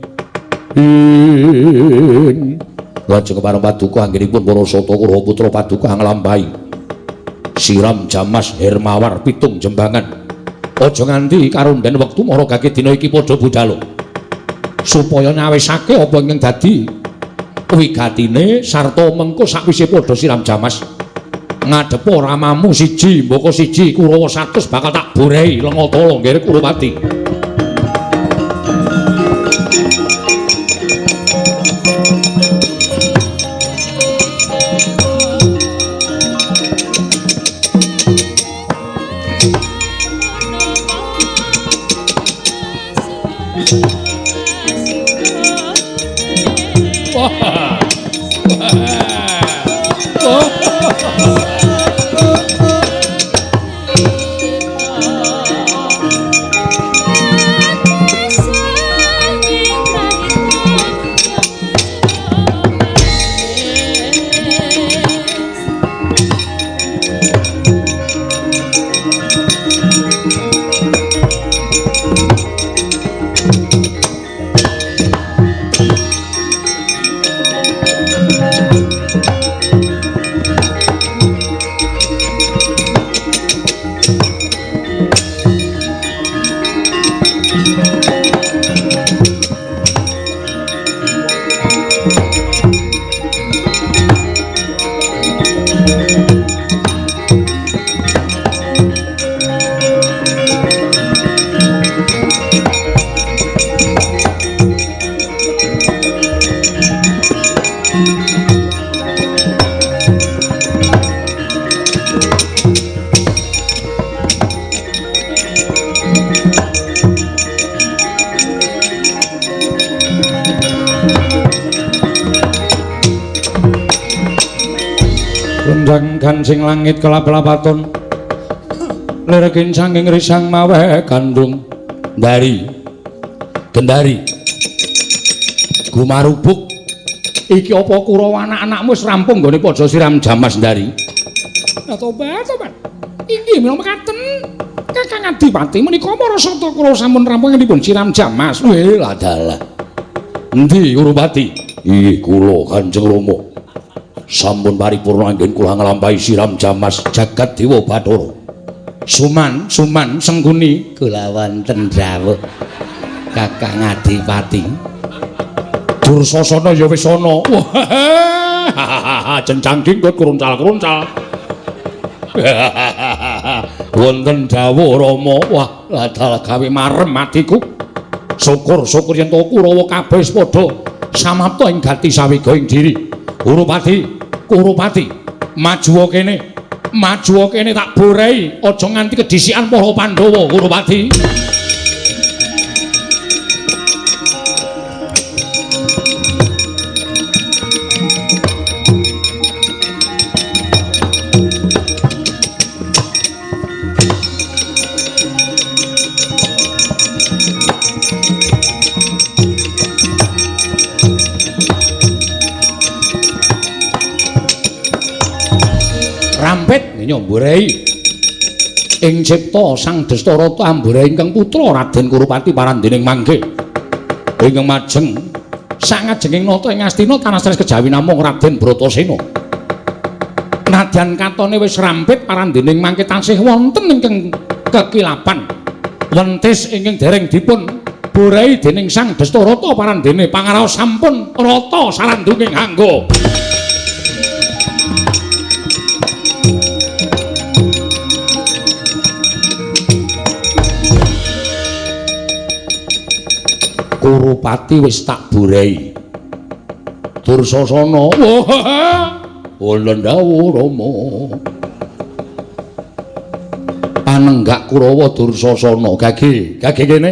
Ing lajeng kepareng paduka anggenipun para sata Kurawa putra paduka nglampahi siram jamas hermawar pitung jembangan. Aja nganti karunden wektu maragake dina iki padha budhalo supaya nyawisake apa ingkang dadi wigatine sarta mengko sakwise padha siram jamas ngadepa ramamu siji mbaka siji Kurawa 100 bakal tak borehi Lengatala. Nggih Kurupati. Wah. Wah. Kundang gansing langit kelap-lapaton lirekin sanging risang mawe gandung dari gendari gumarubuk. Iki apa Kurawa anak-anakmu wis rampung nggone padha siram jamas ndari? Tobat tobat. Inggih menawa mekaten Kakang Adipati menika para sata Kurawa sampun rampung dipun siram jamas. Weh ladalah. Endi Kurupati? Inggih kula Kanjeng Rama. Sampun paripurna anggen kula nglampahi siram jamas jagat Dewa Bathara. Suman, Suman Sengkuni kula wonten dawuh Kakang Adipati. Dursasana ya wis ana. Wah, cencang dingkut kruncal-kruncal. Wonten dawuh Rama. Wah, ladal gawe marem atiku. Syukur-syukur yen to Kurawa kabeh wis padha samapta ing gati sawiga ing diri. Kurupati, Kurupati, majuwa kene. Majuwa kene tak borehi, aja nganti kedhisikan para Pandhawa, Kurupati. Rampit nyamburai ing cipta Sang Dastarata amburai ingkang putra Raden Kurupati parandening mangke ingkang majeng sangajenging nata ing Astina tanah sanes kejawi namung Raden Bratasena. Nadyan katone wis rampit parandening mangke tansih wonten ingkang kekilapan wentis ingkang dereng dipun borai dening Sang Dastarata parandene pangaraos sampun rata sarandunging hangga. Kurupati wis tak burai. Dursasana, wonten dawuh Rama. Panenggak Kurawa Dursasana, gage, gage kene.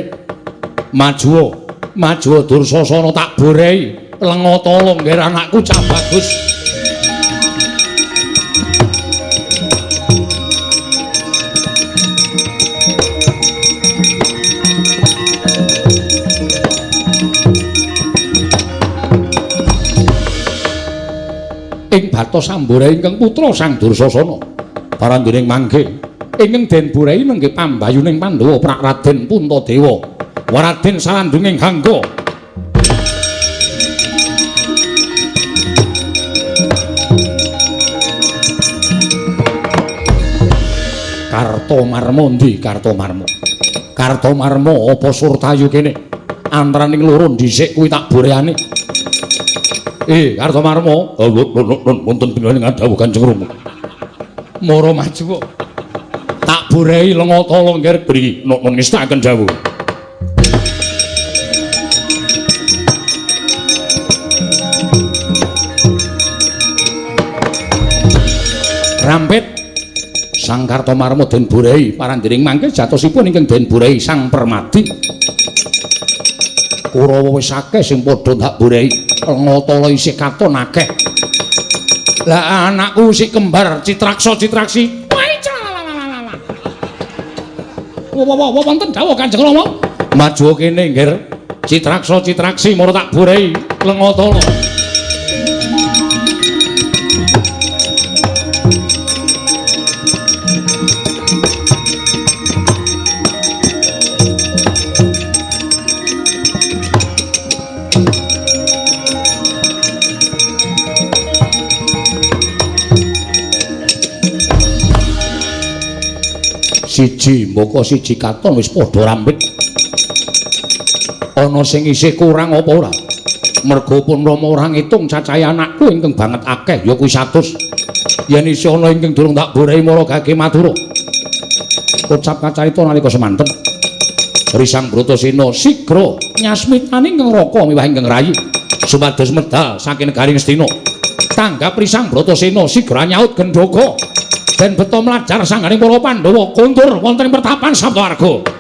Majuwa, majuwa Dursasana tak burai. Lenga tala ngger anakku cah bagus. Ing batos ambure ingkang putra Sang Dursasana parandening mangke ingkang den burai nenggih pambayuning Pandhawa Prak Raden Puntadewa Raden sarandunging hangga. Kartomarma ndi Kartomarma? Kartomarma apa surtayu kene? Antaraning loro dhisik kuwi tak boreane. Kartomarma, wonten panjenengan dawuh Kanjeng Rama. Mara maju kok. Tak borehi lenga tala ngger bri nok ngestakaken dawuh. Rampit Sang Kartomarma den borehi parandening mangke jatosipun ingkang den borehi Sang Permadi. Kurawa wis akeh sing padha tak borehi. Lenga tala isih katon akeh. Lah anakku sik kembar Citraksa Citraksi. Wah wonten dawuh Kanjeng Rama. Maju kene ngger Citraksa Citraksi mara tak borehi lenga tala. Siji mbaka siji katon wis padha rambet. Ana sing isih kurang apa ora? Merga pun Rama ora ngitung cacahe anakku ingkang banget akeh ya kuwi 100. Yen isih ana ingkang durung tak borehi mara gage matura. Ucap kacarita nalika semanten Risang Bratasena sigra nyasmitani ingkang raka miwah ingkang rayi supados medal saking negari Ngastina. Tanggap Risang Bratasena sigra nyaut gendhoga. Den beto mlajar sangganing para Pandhawa kondur wonten ing pertapan Saptawarga.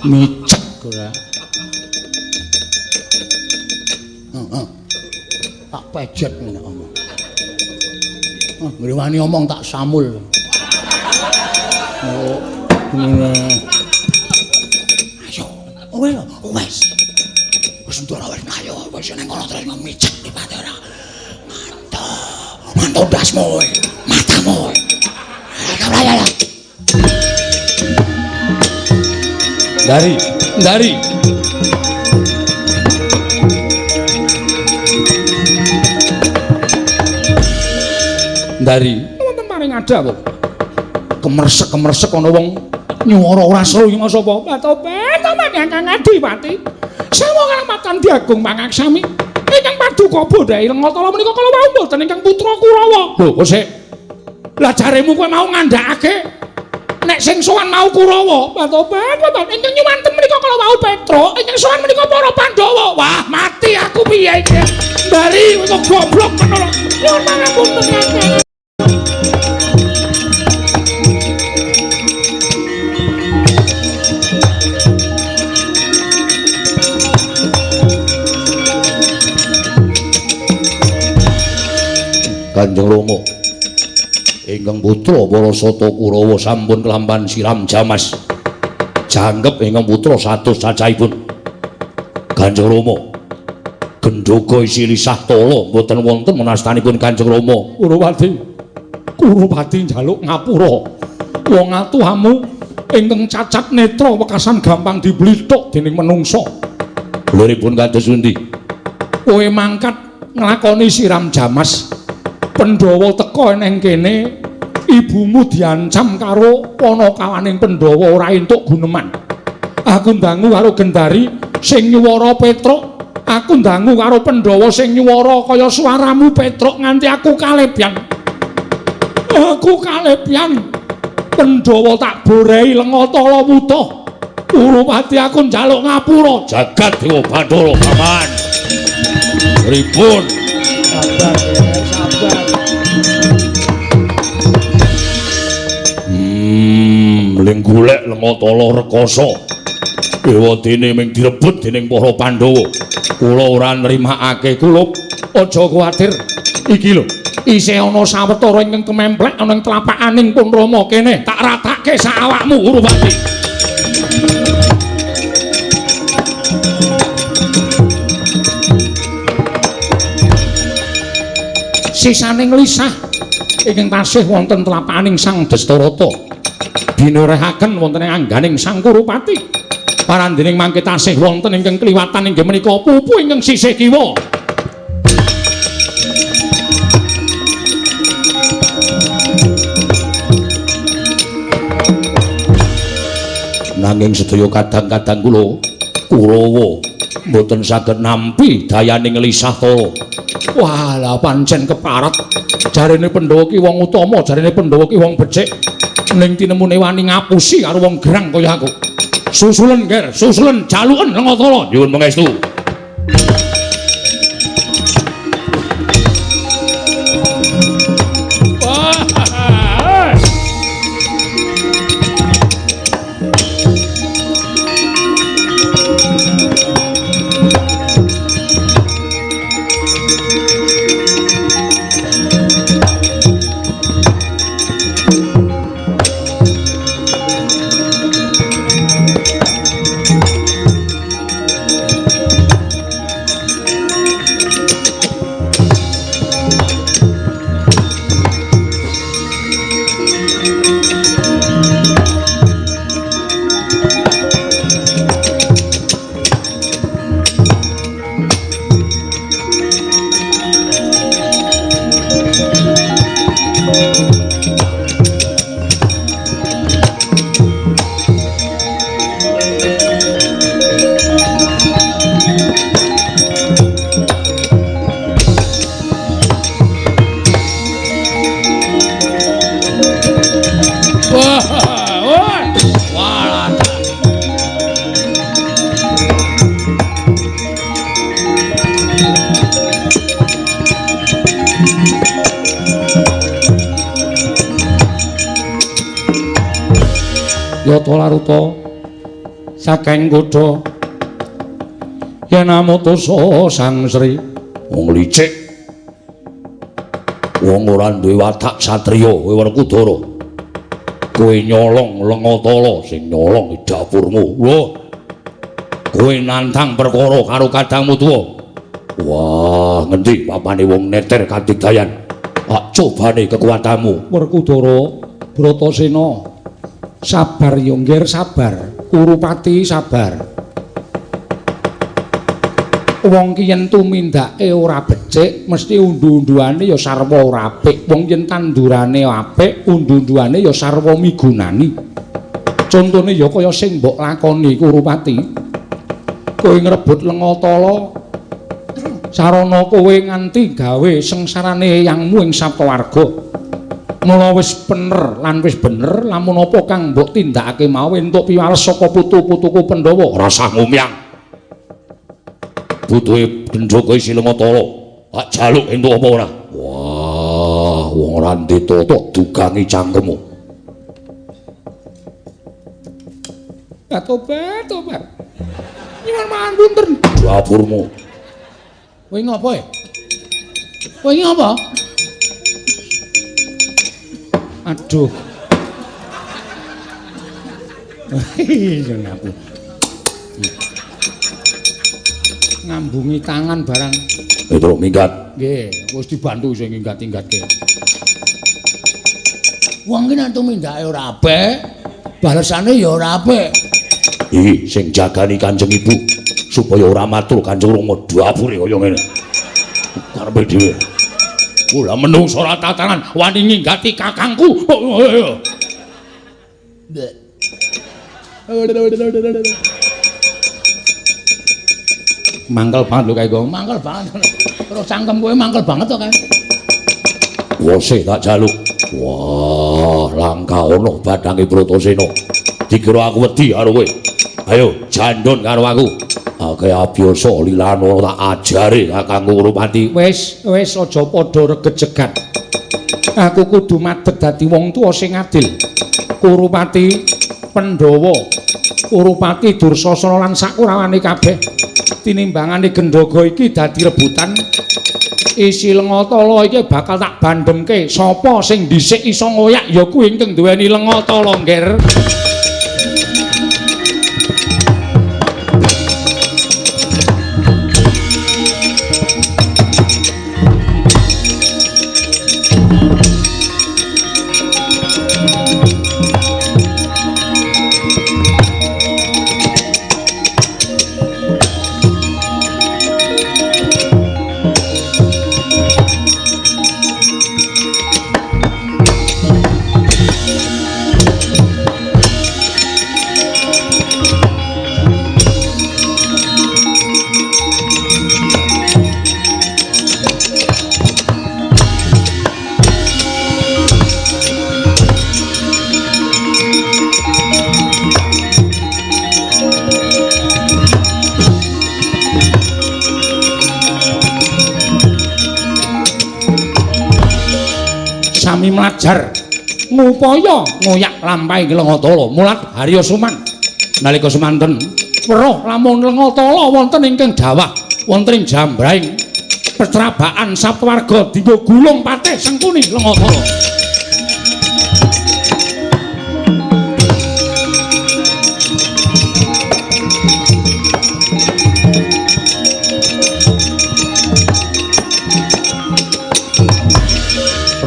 Micek ora. Heeh. Tak pejet ngene omong. Ngrewani omong tak samul. Oh, ngene. Ayo, wis. Wis ndara wis ayo wis nang kono terus micek dipate ora. Mantap. Mantap ndasmu kowe. Matamu kowe. Ayo. Dari, dari. Dari. Wonten paring ada kok. Kemersek-kemersek ana wong nyuwara ora seru iki mas sapa? Tobat, tobat Kakang Adipati. Sawo kalamatan Agung Pangaksami. Ingkang paduka bodhae Lengatala menika kala wau mboten ingkang putra Kurawa. Lho, kok sik. Lah jaremu kowe mau ngandhakake nek sing sowan mau Kurawa. Tobat, tobat ingkang nyuwanten menika kala wau Petruk, ingkang sowan menika para Pandhawa. Wah, mati aku piye iki? Dari kok goblok men. Nyuwun pangapunten Kakang. Kanjeng Rama ingkang putra Parasata Kurawa sampun kelampahan siram jamas. Jangkep ingkang putra 100 cacahipun. Kanjeng Rama gendhoga isi lisah tala mboten wonten menastanipun Kanjeng Rama. Kurupati, Kurupati njaluk ngapura. Wong atuhamu ingkang cacat netra wekasan gampang diblithuk dening menungsa. Liripun kados pundi? Kowe mangkat nglakoni siram jamas. Pandhawa teka neng kene, ibumu diancam karo panakawaning Pandhawa ora entuk guneman. Aku ndangu karo Gendari sing nyuwara Petruk, aku ndangu karo Pandhawa sing nyuwara kaya suaramu Petruk nganti aku kalepyan. Aku kalepyan. Pandhawa tak borehi Lengatala wutuh. Kurupati aku njaluk ngapura. Jagat Dewa Bathara Paman. Pripun? Sabar ya, sabar. Ling golek Lengatala rekasa. Ewadene ming direbut dening para Pandhawa. Kula ora nrimakake kula. Aja kuwatir. Iki lho, isih ana sawetara ingkang kememplek ana ing tlapakaning Pun Rama kene. Tak ratake sak awakmu Kurupati. Sisaning lisah ingkang tasih wonten tlapakaning Sang Dastarata binurehaken wonten ing angganing Sang Kurupati. Parandening mangke tasih wonten ingkang kliwatan inggih menika pupu ingkang sisih kiwa. Nanging sedaya kadang-kadang kula Kurawa mboten saged nampi dayaning lisah tala. Wah, lah pancen keparet. Jarene Pandhawa ki wong utama, jarene Pandhawa ki wong becik. Ning tinemune wani ngapusi karo wong gerang kaya aku. Susulen, Ger, susulen jaluken Lengatala. Nyuwun pangestu. Yata laruta saking kutha yen amutusa Sang Sri. Wong licik, wong ora duwe watak satriya kowe Werkudara. Kowe nyolong Lengatala, sing nyolong dapurmu. Wah, kowe nantang perkara karo kadangmu tuwa. Wah, ngendi papane wong neter kadigdayan? Ak cobane kekuatanmu. Werkudara Bratasena, sabar yo Ngger, sabar. Kurupati sabar. Wong ki yen tumindake ora becik, mesti undu-unduane ya sarwa ora apik. Wong yen tandurane apik, undu-unduane ya sarwa migunani. Contone ya kaya sing mbok lakoni Kurupati. Kowe ngrebut Lengatala, sarana kowe nganti gawe sengsarane eyangmu ing Saptawarga. Mula wis bener lan wis bener lamun apa kang mbok tindakake mau entuk piwales saka putu-putuku Pandhawa. Ora usah ngumyang. Butuhe gendhoga isi Lengatala. Tak jaluk entuk apa ora? Wah, wong ora ndetata dugangi cangkemmu. Tobat, tobat. Nyuwun pangapunten. Dapurmu. Kowe ngopo e? Kowe ngopo? Aduh. Iya ngapu. Ngambungi tangan barang. Itu minggat. Nggih, wis dibantu sing nginggat-inggatke. Wong ki nek tumindake ora apik, balesane ya ora apik. Iki sing jagani Kanjeng Ibu supaya ora matur Kanjeng Rama dapure kaya ngene. Karepe dhewe. Kula menungso ora tatanan wani nginggati kakangku. Mangkel banget lho kae, mangkel banget. Terus cangkem kowe mangkel banget to kae. Wose tak jaluk. Wah, langka ana badange Bratasena. Dikira aku wedi karo kowe. Ayo jandon karo aku. Akeh abyasa lilana tak ajare kakangku Kurupati. Wis, wis aja padha regejegan. Aku kudu madhep dadi wong tuwa sing adil. Kurupati Pandhawa, Kurupati Dursasana lan sakurawane kabeh. Tinimbangane gendhoga iki dadi rebutan. Isi Lengatala iki bakal tak bandhemke. Sapa sing dhisik iso ngoyak ya kuwi ingkang duweni Lengatala, Ngger. Sami mlajar ngupaya ngoyak lampahe Lengatala mulat Harya Suman. Nalika semanten weruh lamun Lengatala wonten ingkang dawah wonten ing jambrahing petrabaan Saptawarga dinggo gulung patih Sengkuni Lengatala.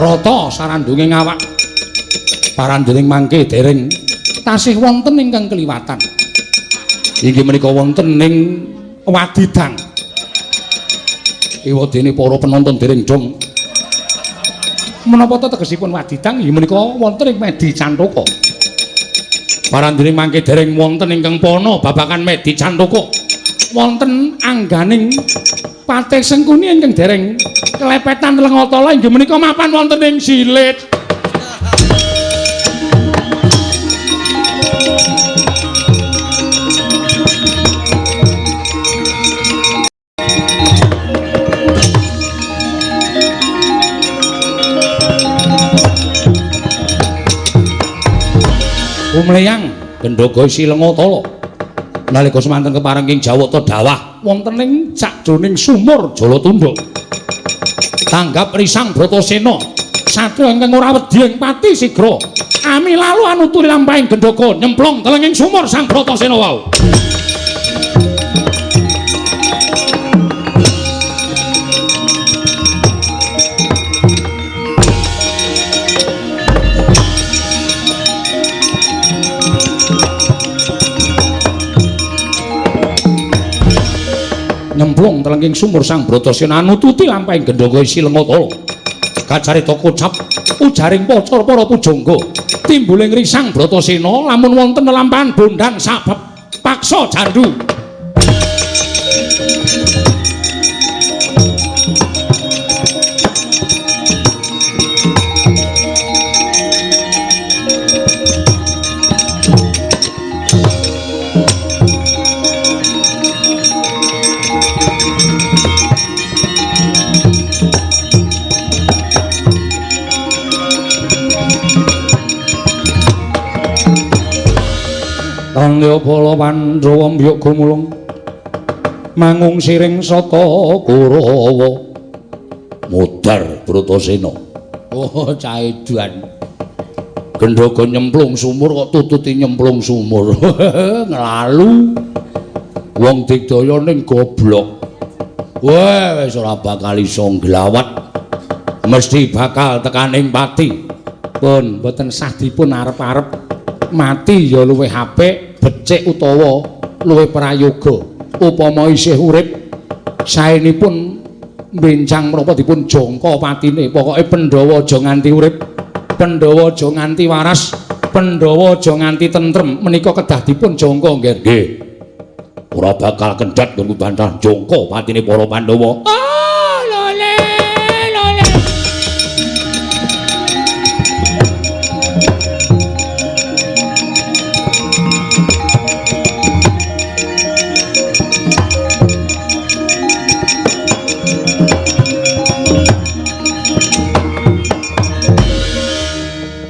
Rata sarandunge ngawak parandening mangke dereng tasih wonten ingkang kliwatan. Inggih menika wonten ing Wadidang. Ewadene para penonton dereng dong. Menapa ta tegesipun Wadidang? Inggih menika wonten ing Medi Cantaka. Parandening mangke dereng wonten ingkang pana babagan Medi Cantaka. Wonten angganing Patih Sengkuni ingkang dereng kelepetan Lengatala inggih menika mapan wonten ing Silit. Umleyang gendhoga isi Lengatala nalika semanten kepareng ing Jawata dawah wonten ing sajroning sumur Jalatundha. Tanggap risang Bratasena satriya ingkang ora wedi ing pati sigra ami lalu anuturi lampahing gendhoga nyemplung telenging sumur Sang Bratasena wau. Nyemplung telenging sumur Sang Bratasena nututi lampahing gendhaga isi lenga tala. Kacarita kocap ujaring pacara para pujangga. Timbuling risang Bratasena lamun wonten lelampahan bondan sabab paksa jandu. Tandya bala Pandhawa mbyuk gumulung mangung siring sata Kurawa. Modar Bratasena. Oh, caedan. Gendhaga nyemplung sumur kok tututi nyemplung sumur. Nglalu. Wong digdaya ning goblok. Wah, wis ora bakal iso nglawat. Mesti bakal tekaning pati. Pun mboten sah dipun arep-arep. Mati ya luwih apik, becik utawa luwih prayoga. Upama isih urip, saenipun mbenjang menapa dipun jangka patine. Pokoke Pandhawa aja nganti urip, Pandhawa aja nganti waras, Pandhawa aja nganti tentrem. Menika kedah dipun jangka nggih. Nggih. Ora bakal kendhat nggo bantah jangka patine para Pandhawa. Oh, lole, lole.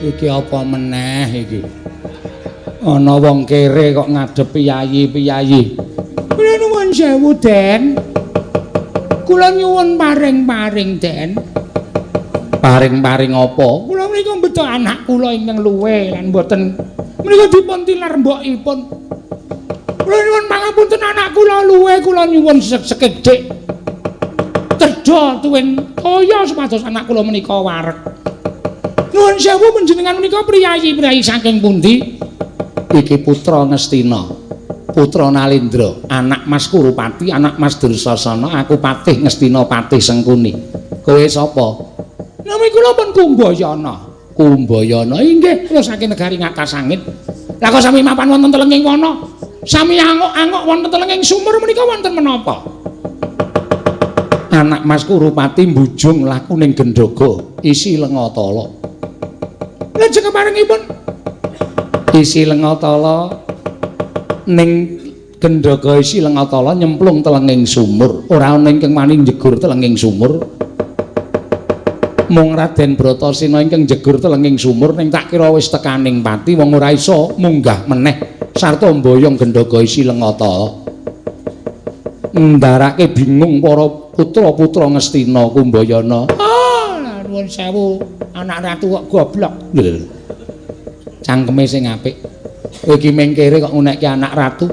Iki apa meneh iki? Ana wong kere kok ngadep piyayi-piyayi. Kula nuwun sewu, Den. Kula nyuwun paring-paring, Den. Paring-paring apa? Kula menika mbeto anak kula ingkang luwe lan mboten menika dipun tilar mbokipun. Kula nyuwun pangapunten anak kula luwe, kula nyuwun sekedhik tedha tuwin kaya supados anak kula menika wareg. Nuwun sewu panjenengan menika priyayi-priyayi saking pundi? Iki putra Ngastina, putra Nalendra, anak Mas Kurupati, anak Mas Dursasana, aku patih Ngastina, patih Sengkuni. Kowe sapa? Nami kula pun Kumbayana. Kumbayana inggih kula saking negari Ngatasangit. Lah kok sami mapan wonten telenging wana? Sami angok-angok wonten telenging sumur menika wonten menapa? Anak Mas Kurupati mbujung laku ning gendhaga isi lenga tala. Lajeng keparengipun isi lenga tala ning gendhaga isi lenga tala nyemplung telenging sumur. Ora ana ingkang wani njegur telenging sumur. Mung Raden Bratasena ingkang njegur telenging sumur ning tak kira wis tekaning pati wong ora iso munggah meneh sarta mboyong gendhaga isi lenga tala. Ndarake bingung para putra-putra Ngastina Kumbayana. Ah, nuwun sewu, anak ratu kok goblok. Cangkeme sing apik. Kowe iki mengkere kok ngunekke anak ratu.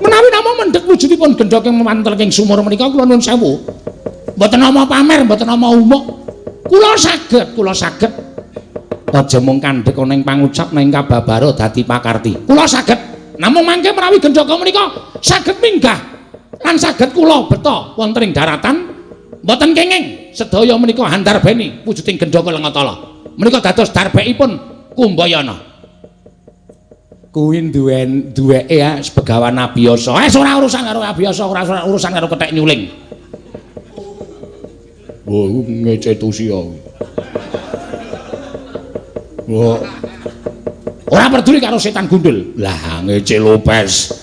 Menawi namung mendhet wujudipun gendhaga mantel ing sumur menika kula nuwun sewu. Mboten nama pamer, mboten nama umuk. Kula saged, kula saged. Aja mung kandhek ana ing pangucap ning kababara dadi pakarti. Kula saged. Namung mangke menawi gendhaga menika saged minggah lan saged kula beta wonten ing daratan mboten kenging sedaya menika handarbeni wujuding gendhaga lenga tala. Menika dados darbekipun Kumbayana. Kuwi duwen duweke Begawan Abiyasa. Wis ora urusan karo Abiyasa, ora urusan karo kethek nyuling. Wah, ngece tusia. Wah. Ora peduli karo setan gundul. Lah ngece Lopez.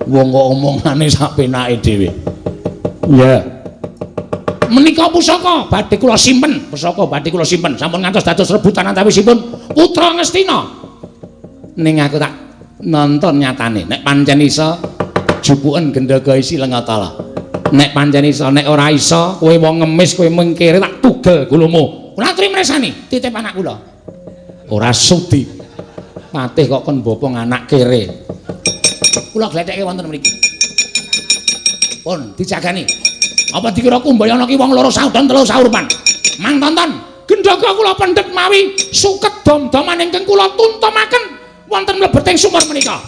Wong kok omongane sak penake dhewe. Iya. Menika pusaka badhe kula simpen, pusaka badhe kula simpen. Sampun ngantos dados rebutan antawisipun putra Ngastina. Ning aku tak nonton nyatane. Nek pancen iso jupuken gendhaga isi lenga tala. Nek pancen iso, nek ora iso kowe wong ngemis, kowe mengkere tak tugel gulumu. Kula aturi mresani, titip anak kula. Ora sudi. Patih kok kon bopong anak kere. Kula glethekke wonten mriki. Pun dijagani. Apa dikira Kumbayana ki wong loro saudon telu saurpan. Mang tonton, gendhaga kula pendhet mawi suket dom-doman ingkang kula tuntumaken wonten mlebeting sumur menika.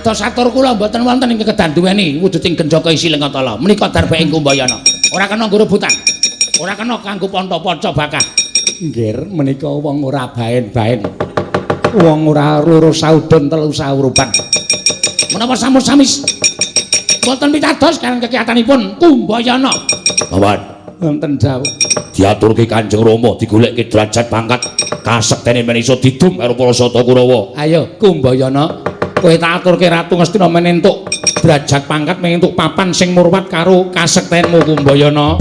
Pitados atur kula mboten wonten ing kedah duweni wujuding Genjaka isi Lengatala. Menika darba ing Kumbayana. Ora kena nggo rebutan. Ora kena kanggo panta-panca bakah. Nggih, menika wong ora baen-baen. Wong ora loro saudon telu saurupan. Menapa sampun samis mboten pitados kaliyan kekiyatanipun Kumbayana. Paman, Wonten dawuh. Diaturke Kanjeng Rama digolekke derajat pangkat kasektene men iso didum karo para Sata Kurawa. Ayo Kumbayana, kowe tak aturke Ratu Ngastina men entuk derajat pangkat, men entuk papan sing murwat karo kasektenmu, Kumbayana.